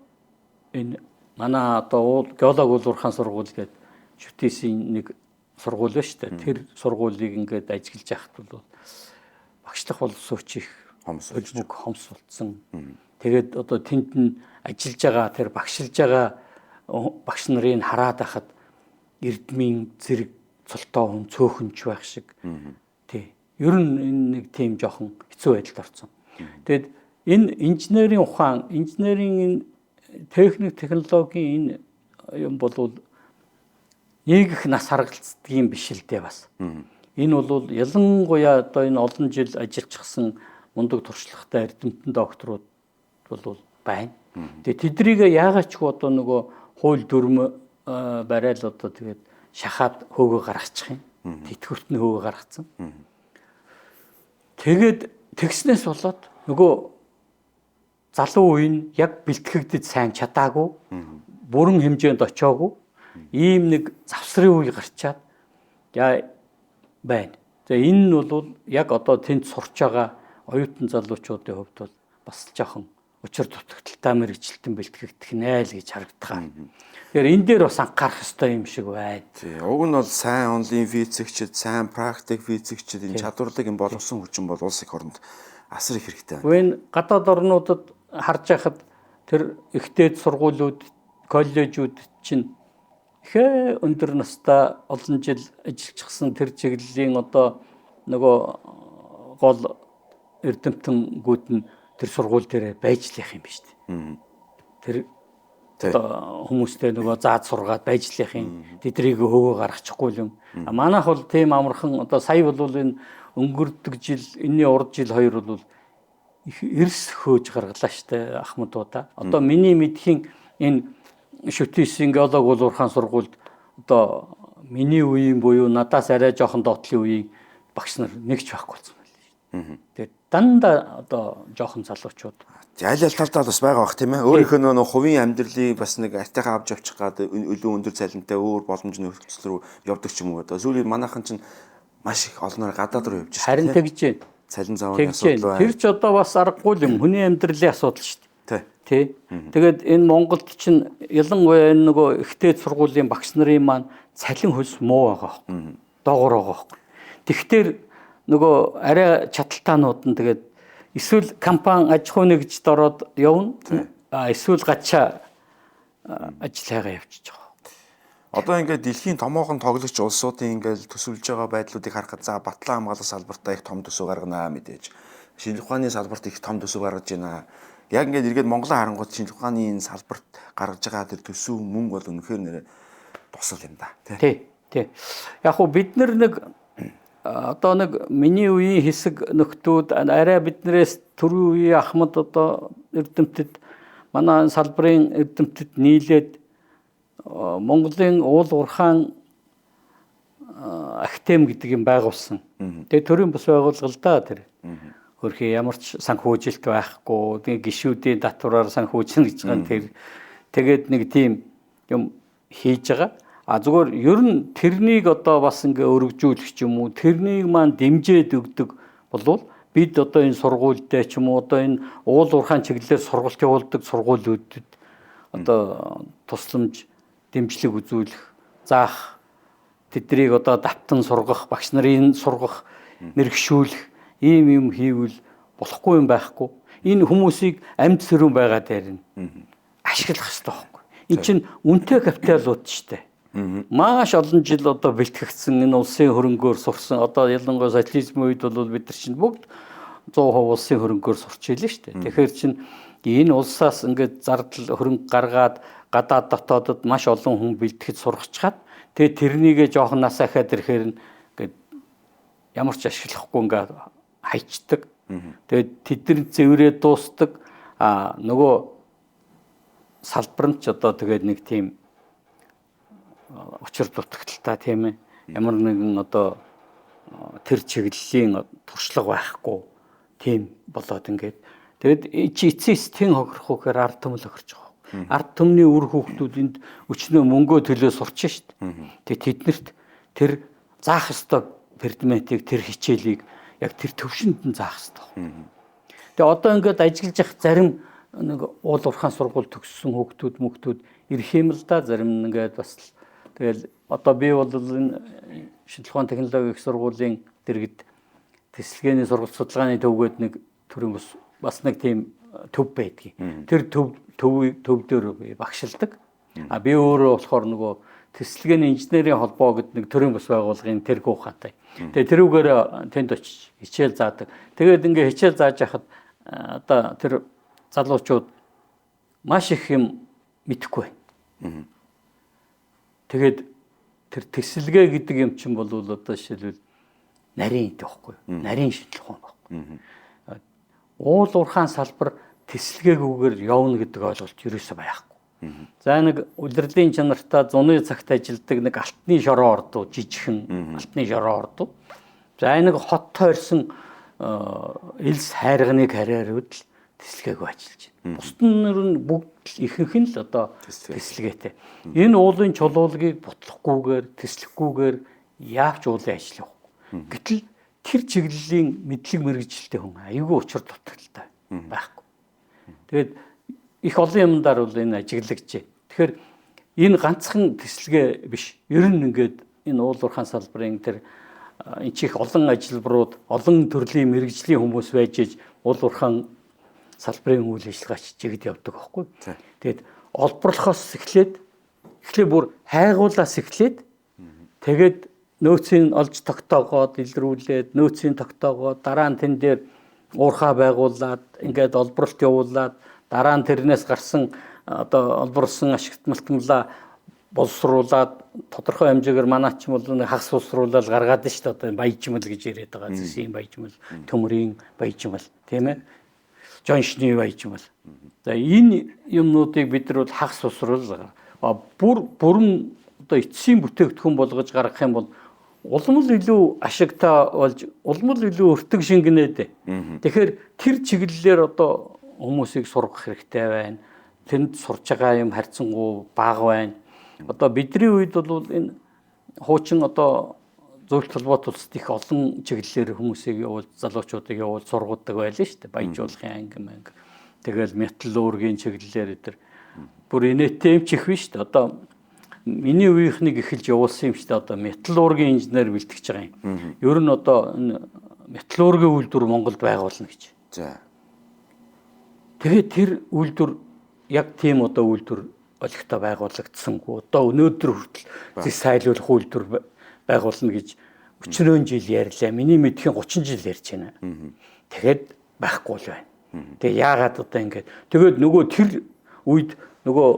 энэ манай одоо геолог уулуурхаан сургууль гэдэг шүтээсийн нэг сургууль ба шүү дээ. Тэр сургуулийг ингээд ажиглаж яхад бол багшлах боловсруучч их хомс хөлбөг хомс болцсон. Тэгээд одоо тэнд нь ажиллаж байгаа тэр багшилж байгаа багш нарыг хараад байхад эрдмийн зэрэг цолтоо хүн цөөхөнч байх шиг. Тий. Ер нь энэ нэг тийм жоохон хэцүү байдалд орсон. Тэгээд энэ инженерийн ухаан, инженерийн энэ техник технологийн энэ юм бол нэг их нас харгалцдаг юм биш л дээ бас. Энэ бол ялангуяа одоо энэ олон жил ажиллчихсан мундаг туршлагатай эрдэмтэн докторууд бол байна. Тэгээ тэдрийг яагаад ч одоо нөгөө хууль дүрм барайл одоо тэгээд шахаад хөөгөө гаргачих юм. Тэтгэврт нь хөөгөө гаргацсан. Тэгээд тэгснээс болоод нөгөө залуу үе нь яг бэлтгэгдэж сайн чадаагүй, бүрэн хэмжээнд очиагүй ийм нэг завсрын үе гарчаад яа байна. Тэгээ энэ нь бол яг одоо тэнд сурч байгаа оюутан залуучуудын хувьд бол бас жоохон учир дутагдaltaй мэрэгчлэлтэн бэлтгэгдэх нэ л гэж харагдах. Тэгэхээр энэ дээр бас анхаарах ёстой юм шиг байна. Тий, уг нь бол сайн онлын физикчид, сайн практик физикчид энэ чадварлаг юм боловсон хүчин бол улс их оронд асар их хэрэгтэй байна. Энэ гадаад орнуудад харж байхад тэр их дээд сургуулиуд, коллежүүд чинь ихэ өндөр настай олон жил ажиллчихсан тэр чиглэлийн одоо нөгөө гол эрдэмтэнгүүд нь тэр сургууль дээр байж л явах юм биш үү? Тэр одоо хүмүүстэй нөгөө зааж сургаад байж л явах юм. Тэдрийг хөөгөө гаргачихгүй юм. А манайх бол тийм амархан одоо сая бол энэ өнгөрдөг жил, энэний урд жил хоёр бол их эрс хөөж гаргалаа штэ ахмадуудаа. Одоо миний мэдхийн энэ шүтээсийн геолог уулуурхаан сургуульд одоо миний үеийн буюу надаас арай жоохон доотлын үеийн багш нар нэг ч байхгүй болсон байл шүү. Тэгээд дандаа одоо жоохон залуучууд аль аль талдаа бас байгаа бах тийм ээ. Өөрийнх нь нөгөө хувийн амьдралыг бас нэг артайхан авч явчих гад илүү өндөр цалинтай өөр боломж нөхцөл рүү явдаг ч юм уу. Одоо сүүлийн манайхан чинь маш их олноор гадаад руу явж шүү. Харин тэгж байна. Цалин зовооны асуудал байна. Тэр ч одоо бас аргагүй юм. Хүний амьдралын асуудал шүү дээ. Тий. Тэгээд энэ Монголд чинь ялангуяа энэ нөгөө ихтэй сургуулийн багш нарын маань цалин хөлс муу байгаа байхгүй. Доогоор байгаа байхгүй. Тэгэхээр нөгөө арай чадалтаанууд нь тэгээд эсвэл компани аж ахуй нэгжид ороод явна. Эсвэл гачаа ажил хайгаа явчихж байгаа. Одоо ингээд дэлхийн томоохон тоглогч улсуудын ингээд төсөвлөж байгаа байдлуудыг харахад за батлан хамгаалах салбартаа их том төсөв гаргана мэдээж. Шинжлэх ухааны салбарт их том төсөв гаргаж байна. Яг ингээд эргээд Монголын харангуут шинжлэх ухааны энэ салбарт гаргаж байгаа тэр төсөв мөнгө бол үнэхээр нэрэ тусал юм да. Тий. Тий. Яг хуу бид нар нэг одоо нэг миний үеийн хэсэг нөхдүүд арай биднээс түрүү үеийн ахмад одоо эрдэмтэд манай салбарын эрдэмтэд нийлээд Монголын уул уурхаан академи гэдэг юм байгуулсан. Тэгээ төрийн бус байгууллага л да тэр. Хөрхи ямар ч санхүүжилт байхгүй, тэгээ гишүүдийн татвараар санхүүжинэ гэж байгаа тэр. Тэгээд нэг тийм юм хийж байгаа. А зүгээр ер нь тэрнийг одоо бас ингээ өргөжүүлэх ч юм уу, тэрнийг маань дэмжиж өгдөг болвол бид одоо энэ сургуультай ч юм уу одоо энэ уул уурхаан чиглэлээр сургалт явуулдаг сургуулиудад одоо тусламж дэмжлэг үзүүлэх, заах Тэднийг одоо давтан сургах, багш нарын сургах, мэрэгшүүлэх ийм юм хийвэл болохгүй юм байхгүй. Энэ хүмүүсийг амьд сэрүүн байгаа дээр нь ашиглах хэрэгтэй байхгүй. Энд чинь үнэтэй капиталууд шүү дээ. Маш олон жил одоо бэлтгэгдсэн энэ улсын хөрөнгөөр сурсан. Одоо ялангуяа социализмын үед бол бид нар чинь бүгд 100% улсын хөрөнгөөр сурч илээ шүү дээ. Тэгэхээр чинь энэ улсаас ингээд зардал хөрөнгө гаргаад гадаад дотоодод маш олон хүн бэлтгэж сургачгаад тэгээ тэрнийгээ жоохон нас ахаад ирэхээр нь ингээд ямар ч ашиглахгүй ингээд хайчдаг. Тэгээд тэд нар зэврээ дуустдаг. А нөгөө салбар нь ч одоо тэгээд нэг тийм учир дутагдaltaй тийм ээ. Ямар нэгэн одоо тэр чиглэлийн туршлага байхгүй тийм болоод ингээд тэгээд чи эцсийн эцсийн хохирох үхээр ард түмэл хохирч байгаа. Ард түмний үр хүүхдүүд энд өчнөө мөнгөө төлөө сурч шít. Тэгээд тэднэрт тэр заах ёстой предметийг тэр хичээлийг яг тэр төвшөнд нь заах ёстой. Тэгээ одоо ингээд ажиллаж явах зарим нэг уул уурхаан сургууль төгссөн хүүхдүүд мөхтүүд ирэх юм л да, зарим нь ингээд бас л тэгэл одоо би бол энэ шинжлэх ухааны технологийн их сургуулийн дэргэд тэсэлгээний сургалт судалгааны төвгөөд нэг төрийн бас нэг тийм төв байдгийг. Тэр төв төв дээр багшилдаг. А би өөрөө болохоор нөгөө тэсэлгээний инженерийн холбоо гэдэг нэг төрийн бус байгууллагын тэргүү ухаантай. Тэгээ тэрүүгээр тэнд очиж хичээл заадаг. Тэгээд ингээ хичээл зааж яхад одоо тэр залуучууд маш их юм мэдэхгүй байна. Тэгээд тэр тэсэлгээ гэдэг юм чинь бол одоо жишээлбэл нарийн эд байхгүй юу? Нарийн шинжлэх ухаан байхгүй. Уул уурхаан салбар тэсэлгээгүйгээр явна гэдэг ойлголт ерөөсөө байхгүй. За нэг улирлын чанартай зуны цагт ажилдаг нэг алтны шороо ордуу, жижигхэн алтны шороо ордуу. За нэг хот тойрсон элс хайрганыг харьяарууд л тэсэлгээгүй ажиллаж байна. Бусд нь бүгд л ихэнх нь л одоо тэсэлгээтэй. Энэ уулын чулуулагийг бутлахгүйгээр, тэслэхгүйгээр яавч уулын ажил явахгүй. Гэтэл тэр чиглэлийн мэдлэг мэргэжилтэй хүн аюулгүй учир дутагдaltaй байхгүй. Тэгээд их олон юмдаар бол энэ ажиглагдж. Тэгэхээр энэ ганцхан тэслэгээ биш. Ер нь ингээд энэ уул уурхаан салбарын тэр энэ чих олон ажилбарууд, олон төрлийн мэргэжлийн хүмүүс байж иж уул уурхаан салбарын үйл ажиллагаач чигд явдаг байхгүй. Тэгээд олборлохоос эхлээд бүр хайгуулаас эхлээд тэгээд нөөцийн олж тогтоогоод илрүүлээд нөөцийн тогтоогоод дараа нь тэн дээр уурхаа байгуулад ингээд олборлолт явуулаад дараа нь тэрнээс гарсан одоо олборлсон ашигтмалтмлаа боловсруулад тодорхой хэмжээгээр манай ч юм бол нэг хагас боловсруулаад гаргаад нь шүү дээ. Одоо баяжмал гэж яриад байгаа. Зэсийн баяжмал, төмөрийн баяжмал тийм ээ. Жоншны баяжмал. За энэ юмнуудыг бид нар бол хагас боловсруул бүр бүрэн одоо эцсийн бүтээгдэхүүн болгож гаргах юм бол улам л илүү ашигтай болж улам л илүү өртөг шингэнэд. Тэгэхээр тэр чиглэлээр одоо хүмүүсийг сургах хэрэгтэй байна. Тэнд сурж байгаа юм харьцангуй бага байна. Одоо бидний үед бол энэ хуучин одоо зөвлөлт холбоот улсад их олон чиглэлээр хүмүүсийг явуул, залуучуудыг явуул сургуудаг байлаа шүү дээ. Баяжуулахын анги манги. Тэгэл металлургийн чиглэлээр өдр бүр инээтэй юм ч их биш шүү дээ. Одоо миний үеийнхнийг эхэлж явуулсан юм шүү дээ. Одоо металлургийн инженер бэлтгэж байгаа юм. Ер нь одоо энэ металлургийн үйлдвэр Монголд байгуулна гэж. За. Тэгээд тэр үйлдвэр яг тийм одоо үйлдвэр олигтой байгуулагдсангүй. Одоо өнөөдөр хүртэл зэс сайлуулах үйлдвэр байгуулна гэж өчнөөн жил ярьлаа. Миний мэдхийн 30 жил ярьж байна. Тэгээд байхгүй л байна. Тэгээ яагаад одоо ингэж тэгээд нөгөө тэр үед нөгөө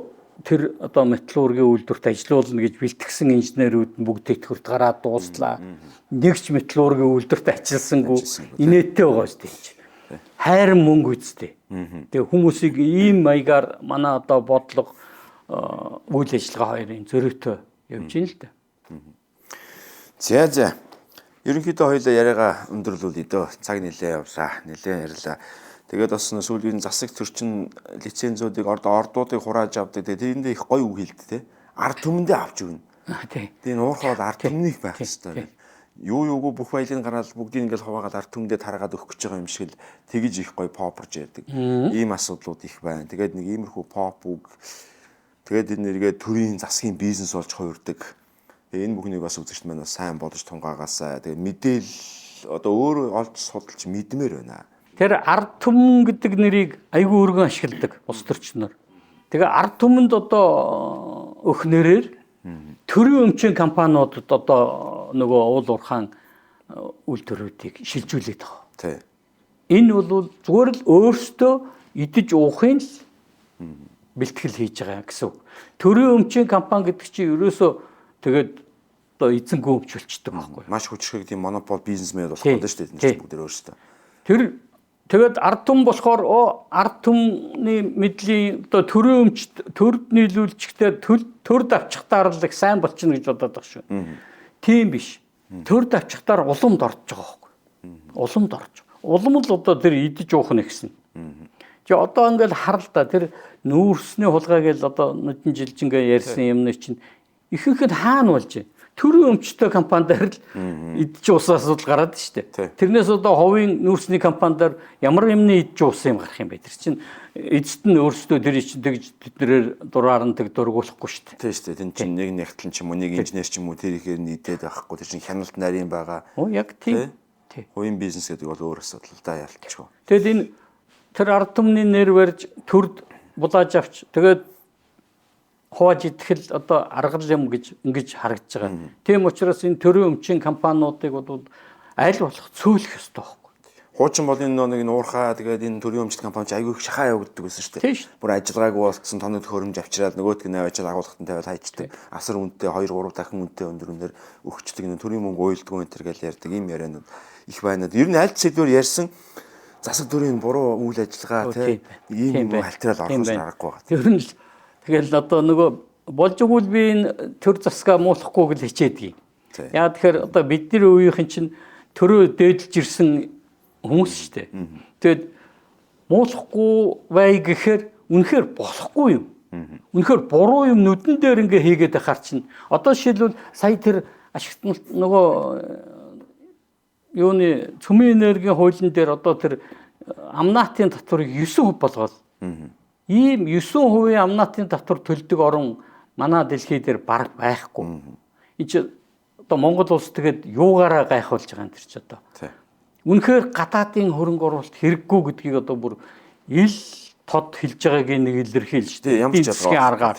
тэр одоо металлургийн үйлдвэрт ажилуулна гэж бэлтгэсэн инженерүүд нь бүгд тэтгэврт гараад дууслаа. Нэг ч металлургийн үйлдвэрт ажилласангүй инээдтэй байгаа шүү дээ. Хайран мөнгө үсттэй. Тэгээ хүмүүсийг ийм маягаар манай одоо бодлого үйл ажиллагаа хоёрын зөрүүтэй явж байна л да. За за. Ерөнхийдөө хоёлаа яриагаа өндөрлүүлье дөө. Цаг нэлээ явлаа. Нэлээ ярьлаа. Тэгээд бас сүүлийн засаг төрчин лицензүүдийг ордуудыг хурааж авдаг. Тэгээд тэрэндээ их гоё үг хэлдэг те. Ард түмэндээ авч өгнө. Тий. Тэгээд энэ уурхай бол ард түмнийх байх ёстой. Юу юугүй бүх баялаг гараад бүгдийг ингээл хуваагаад ард түмэндээ тараагаад өгөх гэж байгаа юм шиг л тэгж их гоё попорж ярьдаг. Ийм асуудлууд их байна. Тэгээд нэг иймэрхүү поп үг тэгээд энэ нэргээ төрийн засгийн бизнес болж хувирдаг. Тэгээ энэ бүхнийг бас үзэгчд маань бас сайн бодож тунгаагаасай. Тэгээ мэдээлэл одоо өөрөө олж судалж мэдмээр байна. Тэр ард түмэн гэдэг нэрийг айгүй өргөн ашигладаг улс төрчнөр. Тэгээ ард түмэнд одоо өх нэрээр төрийн өмчийн компаниудад одоо нөгөө уул уурхаан үйлдвэрүүдийг шилжүүлээд байгаа. Тий. Энэ бол зүгээр л өөрсдөө идэж уухын л бэлтгэл хийж байгаа гэсэн үг. Төрийн өмчийн компани гэдэг чинь ерөөсөө тэгээд одоо эзэн гүмжүүлчихдэг байхгүй. Маш хүчрхэг тийм монопол бизнесмен болох гэдэг шүү дээ. Энд бүгд өөрсдөө. Тэр тэгээд ард түмэн болохоор ард түмний мэдлийн одоо төрийн өмчт төрд нийлүүлчихээр төрд авчихтаар л их сайн болчихно гэж бодоод байгаа шүү. Тийм биш. Төрд авчихтаар уламд орж байгаа байхгүй. Уламд орж. Улам л одоо тэр идэж уух нь гэсэн. Чи одоо ингээл харал та тэр нүүрсний хулгай гээл одоо нүдэн жилжингээ ярьсан юмны чинь ихэнх нь хаана болж байна? Төрийн өмчтэй компани дээр л идэж уусан асуудал гараад шүү дээ. Тэрнээс одоо хувийн нүүрсний компани дээр ямар юмны идэж уусан юм гарах юм бэ? Тэр чинь эцэст нь өөрсдөө тэр чинь тэгж тэднэрээр дураар нь тэг дургуулахгүй шүү дээ. Тийм шүү дээ. Тэн чинь нэг нэгтлэн ч юм уу, нэг инженер ч юм уу тэр ихээр нийтээд байхгүй. Тэр чинь хяналт нарийн байгаа. Оо яг тийм. Тий. Хувийн бизнес гэдэг бол өөр асуудал л да ялтчгүй. Тэгэд энэ тэр ард түмний нэр барьж төрд булааж авч тэгээд хувааж идэх л одоо аргал юм гэж ингэж харагдаж байгаа. Тийм учраас энэ төрийн өмчийн компаниудыг бол аль болох цөөлөх ёстой байхгүй. Хуучин бол энэ нэг нуурхаа тэгээд энэ төрийн өмчлөлт компани чи айгүй их шахаа явагддаг байсан шүү дээ. Бүр ажиллагаагүй болцсон тоног төхөөрөмж авчираад нөгөөдг нь аваачаад агуулгатан тавиал хайчдаг. Асар үнэтэй 2 3 дахин үнэтэй өндөр үнээр өгчдөг энэ төрийн мөнгө уйлдгүй энэ төр гэж ярьдаг ийм яриануд их байна. Ер нь аль сэдвээр ярьсан засаг дүрийн буруу үйл ажиллагаа тийм ийм юм халтраал орохоос аргагүй байна. Тэр нь л тэгэл одоо нөгөө болж өгвөл би энэ төр засгаа муулахгүй гэж хичээдэг. Яа тэгэхээр одоо бидний үеийнхэн чинь төрөө дээдэлж ирсэн хүмүүс шүү дээ. Тэгээд муулахгүй бай гэхээр үнэхээр болохгүй юм. Үнэхээр буруу юм нүдэн дээр ингээ хийгээд байхаар чинь одоо жишээлбэл сая тэр ашигт нөгөө юуны цөмийн энергийн хуулийн дээр одоо тэр амнатын татварыг 9% болгоод ийм 9% амнатын татвар төлдөг орон манай дэлхий дээр бараг байхгүй. Энд чи одоо Монгол улс тэгээд юугаараа гайхуулж байгаа юм тэр чи одоо. Үнэхээр гадаадын хөрөнгө оруулалт хэрэггүй гэдгийг одоо бүр ил тод хэлж байгаагийн нэг илэрхийлж шүү дээ. Ямар ч ялгаа аргаар.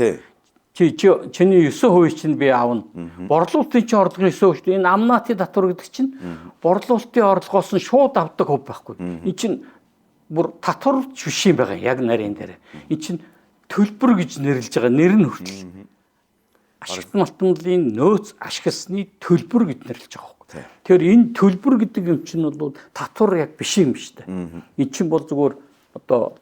Чи чиний 9% чинь би авна. Борлуулалтын чинь орлогын 9% шүү дээ. Энэ амнатын татвар гэдэг чинь борлуулалтын орлогоос нь шууд авдаг хөв байхгүй. Энэ чинь бүр татвар ч биш юм байгаа яг нарийн дээр. Энэ чинь төлбөр гэж нэрлэж байгаа нэр нь хүртэл. Ашигт малтмлын нөөц ашигласны төлбөр гэж нэрлэж байгаа байхгүй. Тэгэхээр энэ төлбөр гэдэг юм чинь бол татвар яг биш юм шүү дээ. Энэ чинь бол зүгээр одоо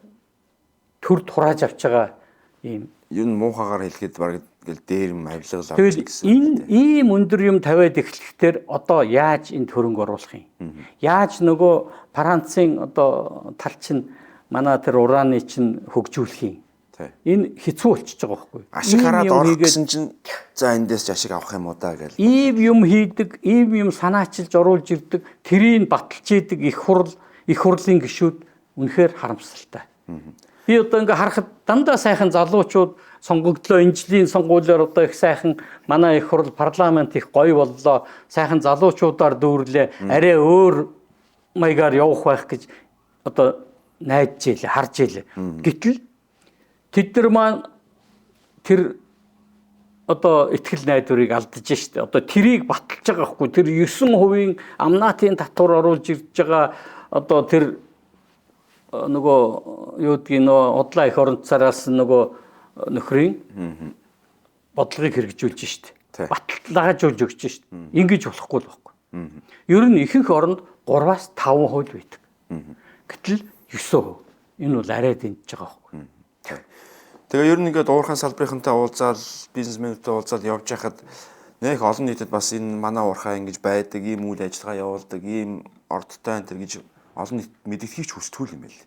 төрд хурааж авч байгаа ийм ер нь муухагаар хэлэхэд бараг гэл дээр юм авилгал авч гэсэн. Энэ ийм өндөр юм тавиад эхлэхдээ одоо яаж энд хөрөнгө оруулах юм? Яаж нөгөө Францын одоо тал чинь манай тэр ураны чинь хөгжүүлэх юм? Энэ хэцүү болчихж байгаа байхгүй юу? Ашиг хараад орох гэсэн чинь за эндээс ч ашиг авах юм уу да гэл. Ийм юм хийдэг, ийм юм санаачилж оруулж ирдэг, тэрийг баталж идэг их хурл, их хурлын гишүүд үнэхээр харамсалтай. Би одоо ингээ харахад дандаа сайхан залуучууд сонгогдлоо, энэ жилийн сонгуулиар одоо их сайхан манай их хурл парламент их гоё боллоо, сайхан залуучуудаар дүүрлээ, арай өөр маягаар явах байх гэж одоо найдаж ийлээ, харж ийлээ. Гэтэл тэд нар маань тэр одоо итгэл найдварыг алдаж штэ. Одоо тэрийг баталж байгаа хгүй. Тэр 9% амнатын татвар оруулж ирж байгаа одоо тэр нөгөө юу гэдгийг нөө удлаа их орон цараас нөгөө нөхрийн бодлогыг хэрэгжүүлж штэ. Баталгаажуулж өгч штэ. Ингэж болохгүй л байхгүй. Ер нь ихэнх оронд 3-аас 5% байдаг. Гэтэл 9%. Энэ бол арай дэнж байгаа байхгүй. Тэгээ ер нь ингээд уурхайн салбарынхантай уулзаал, бизнесмэнүүдтэй уулзаал явж байхад нэх олон нийтэд бас энэ манай уурхай ингэж байдаг, ийм үйл ажиллагаа явуулдаг, ийм ордтой энэ төр гэж олон нийт мэддэхийг ч хүсдэггүй юм байл.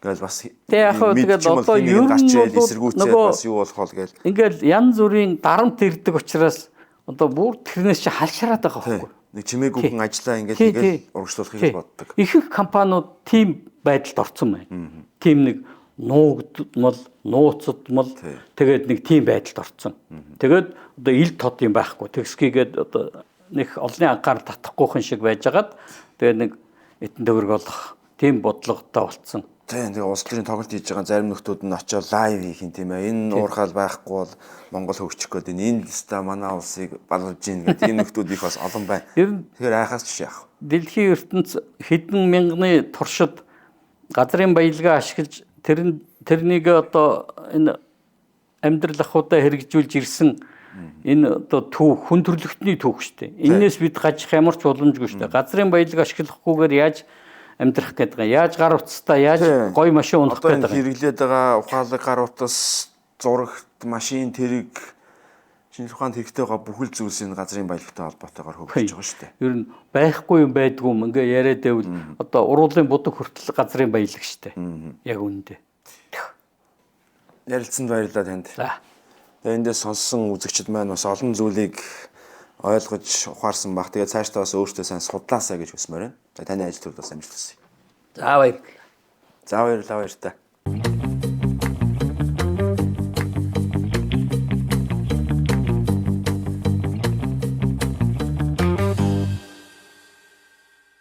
Ингээл бас тэг яг хөө тэгэл одоо ер нь гарч ирэл эсэргүүцээд бас юу болох вэ гээл. Ингээл янз бүрийн дарамт ирдэг учраас одоо бүр тэрнээс чи халшраад байгаа байхгүй. Нэг чимээгүйхэн ажиллаа ингээл ингээл урагшлуулахыг боддог. Ихэнх компаниуд тийм байдалд орцсон байна. Тийм нэг Нуугдмал, нууцдмал тэгээд нэг тийм байдалд орцсон. Тэгээд одоо ил тод юм байхгүй. Тэгсгийгээд одоо нэг олонний анхаарал татахгүйхэн шиг байжгаад тэгээд нэг этэн төгрөг олох тийм бодлоготой болцсон. Тийм, тэгээ улс төрийн тоглолт хийж байгаа зарим нөхдүүд нь очиод live хийх юм, тийм ээ. Энэ уурхаал байхгүй бол Монгол хөгжих гээд энэ энэ ста манай улсыг балгаж гин гэдэг ийм нөхдүүд их бас олон байна. Ер нь Тэгэхээр айхаас ч яах. Дэлхийн ертөнц хэдэн мянганы туршид газрын баялгаа ашиглаж тэр тэрнийг одоо энэ амьдрал ахуйдаа хэрэгжүүлж ирсэн энэ одоо түүх, хүн төрөлхтний түүх шүү дээ. Энээс бид гажих ямар ч боломжгүй шүү дээ. Газрын баялаг ашиглахгүйгээр яаж амьдрах гэдэг юм? Яаж гар утастай, яаж гоё машин унах Одоо энэ гэдэг юм? хэрэглээд байгаа ухаалаг гар утас, зурагт, машин тэрэг, шинжлэх ухаанд хэрэгтэй байгаа бүхэл зүйлс энэ газрын баялагтай холбоотойгоор хөгжиж байгаа шүү дээ. Ер нь байхгүй юм байдгүй юм ингээ яриад байвал одоо уруулын будаг хүртэл газрын баялаг шүү дээ. Яг үүндээ. Ярилцсанд баярлалаа танд. За. Тэгээ эндээс сонссон үзэгчид маань бас олон зүйлийг ойлгож ухаарсан баг. Тэгээ цаашдаа бас өөртөө сайн судлаасаа гэж хүсмээр байна. За, таны ажил төрөл бас амжилт хүсье. За, баярлалаа. За, баярлалаа, баяртай.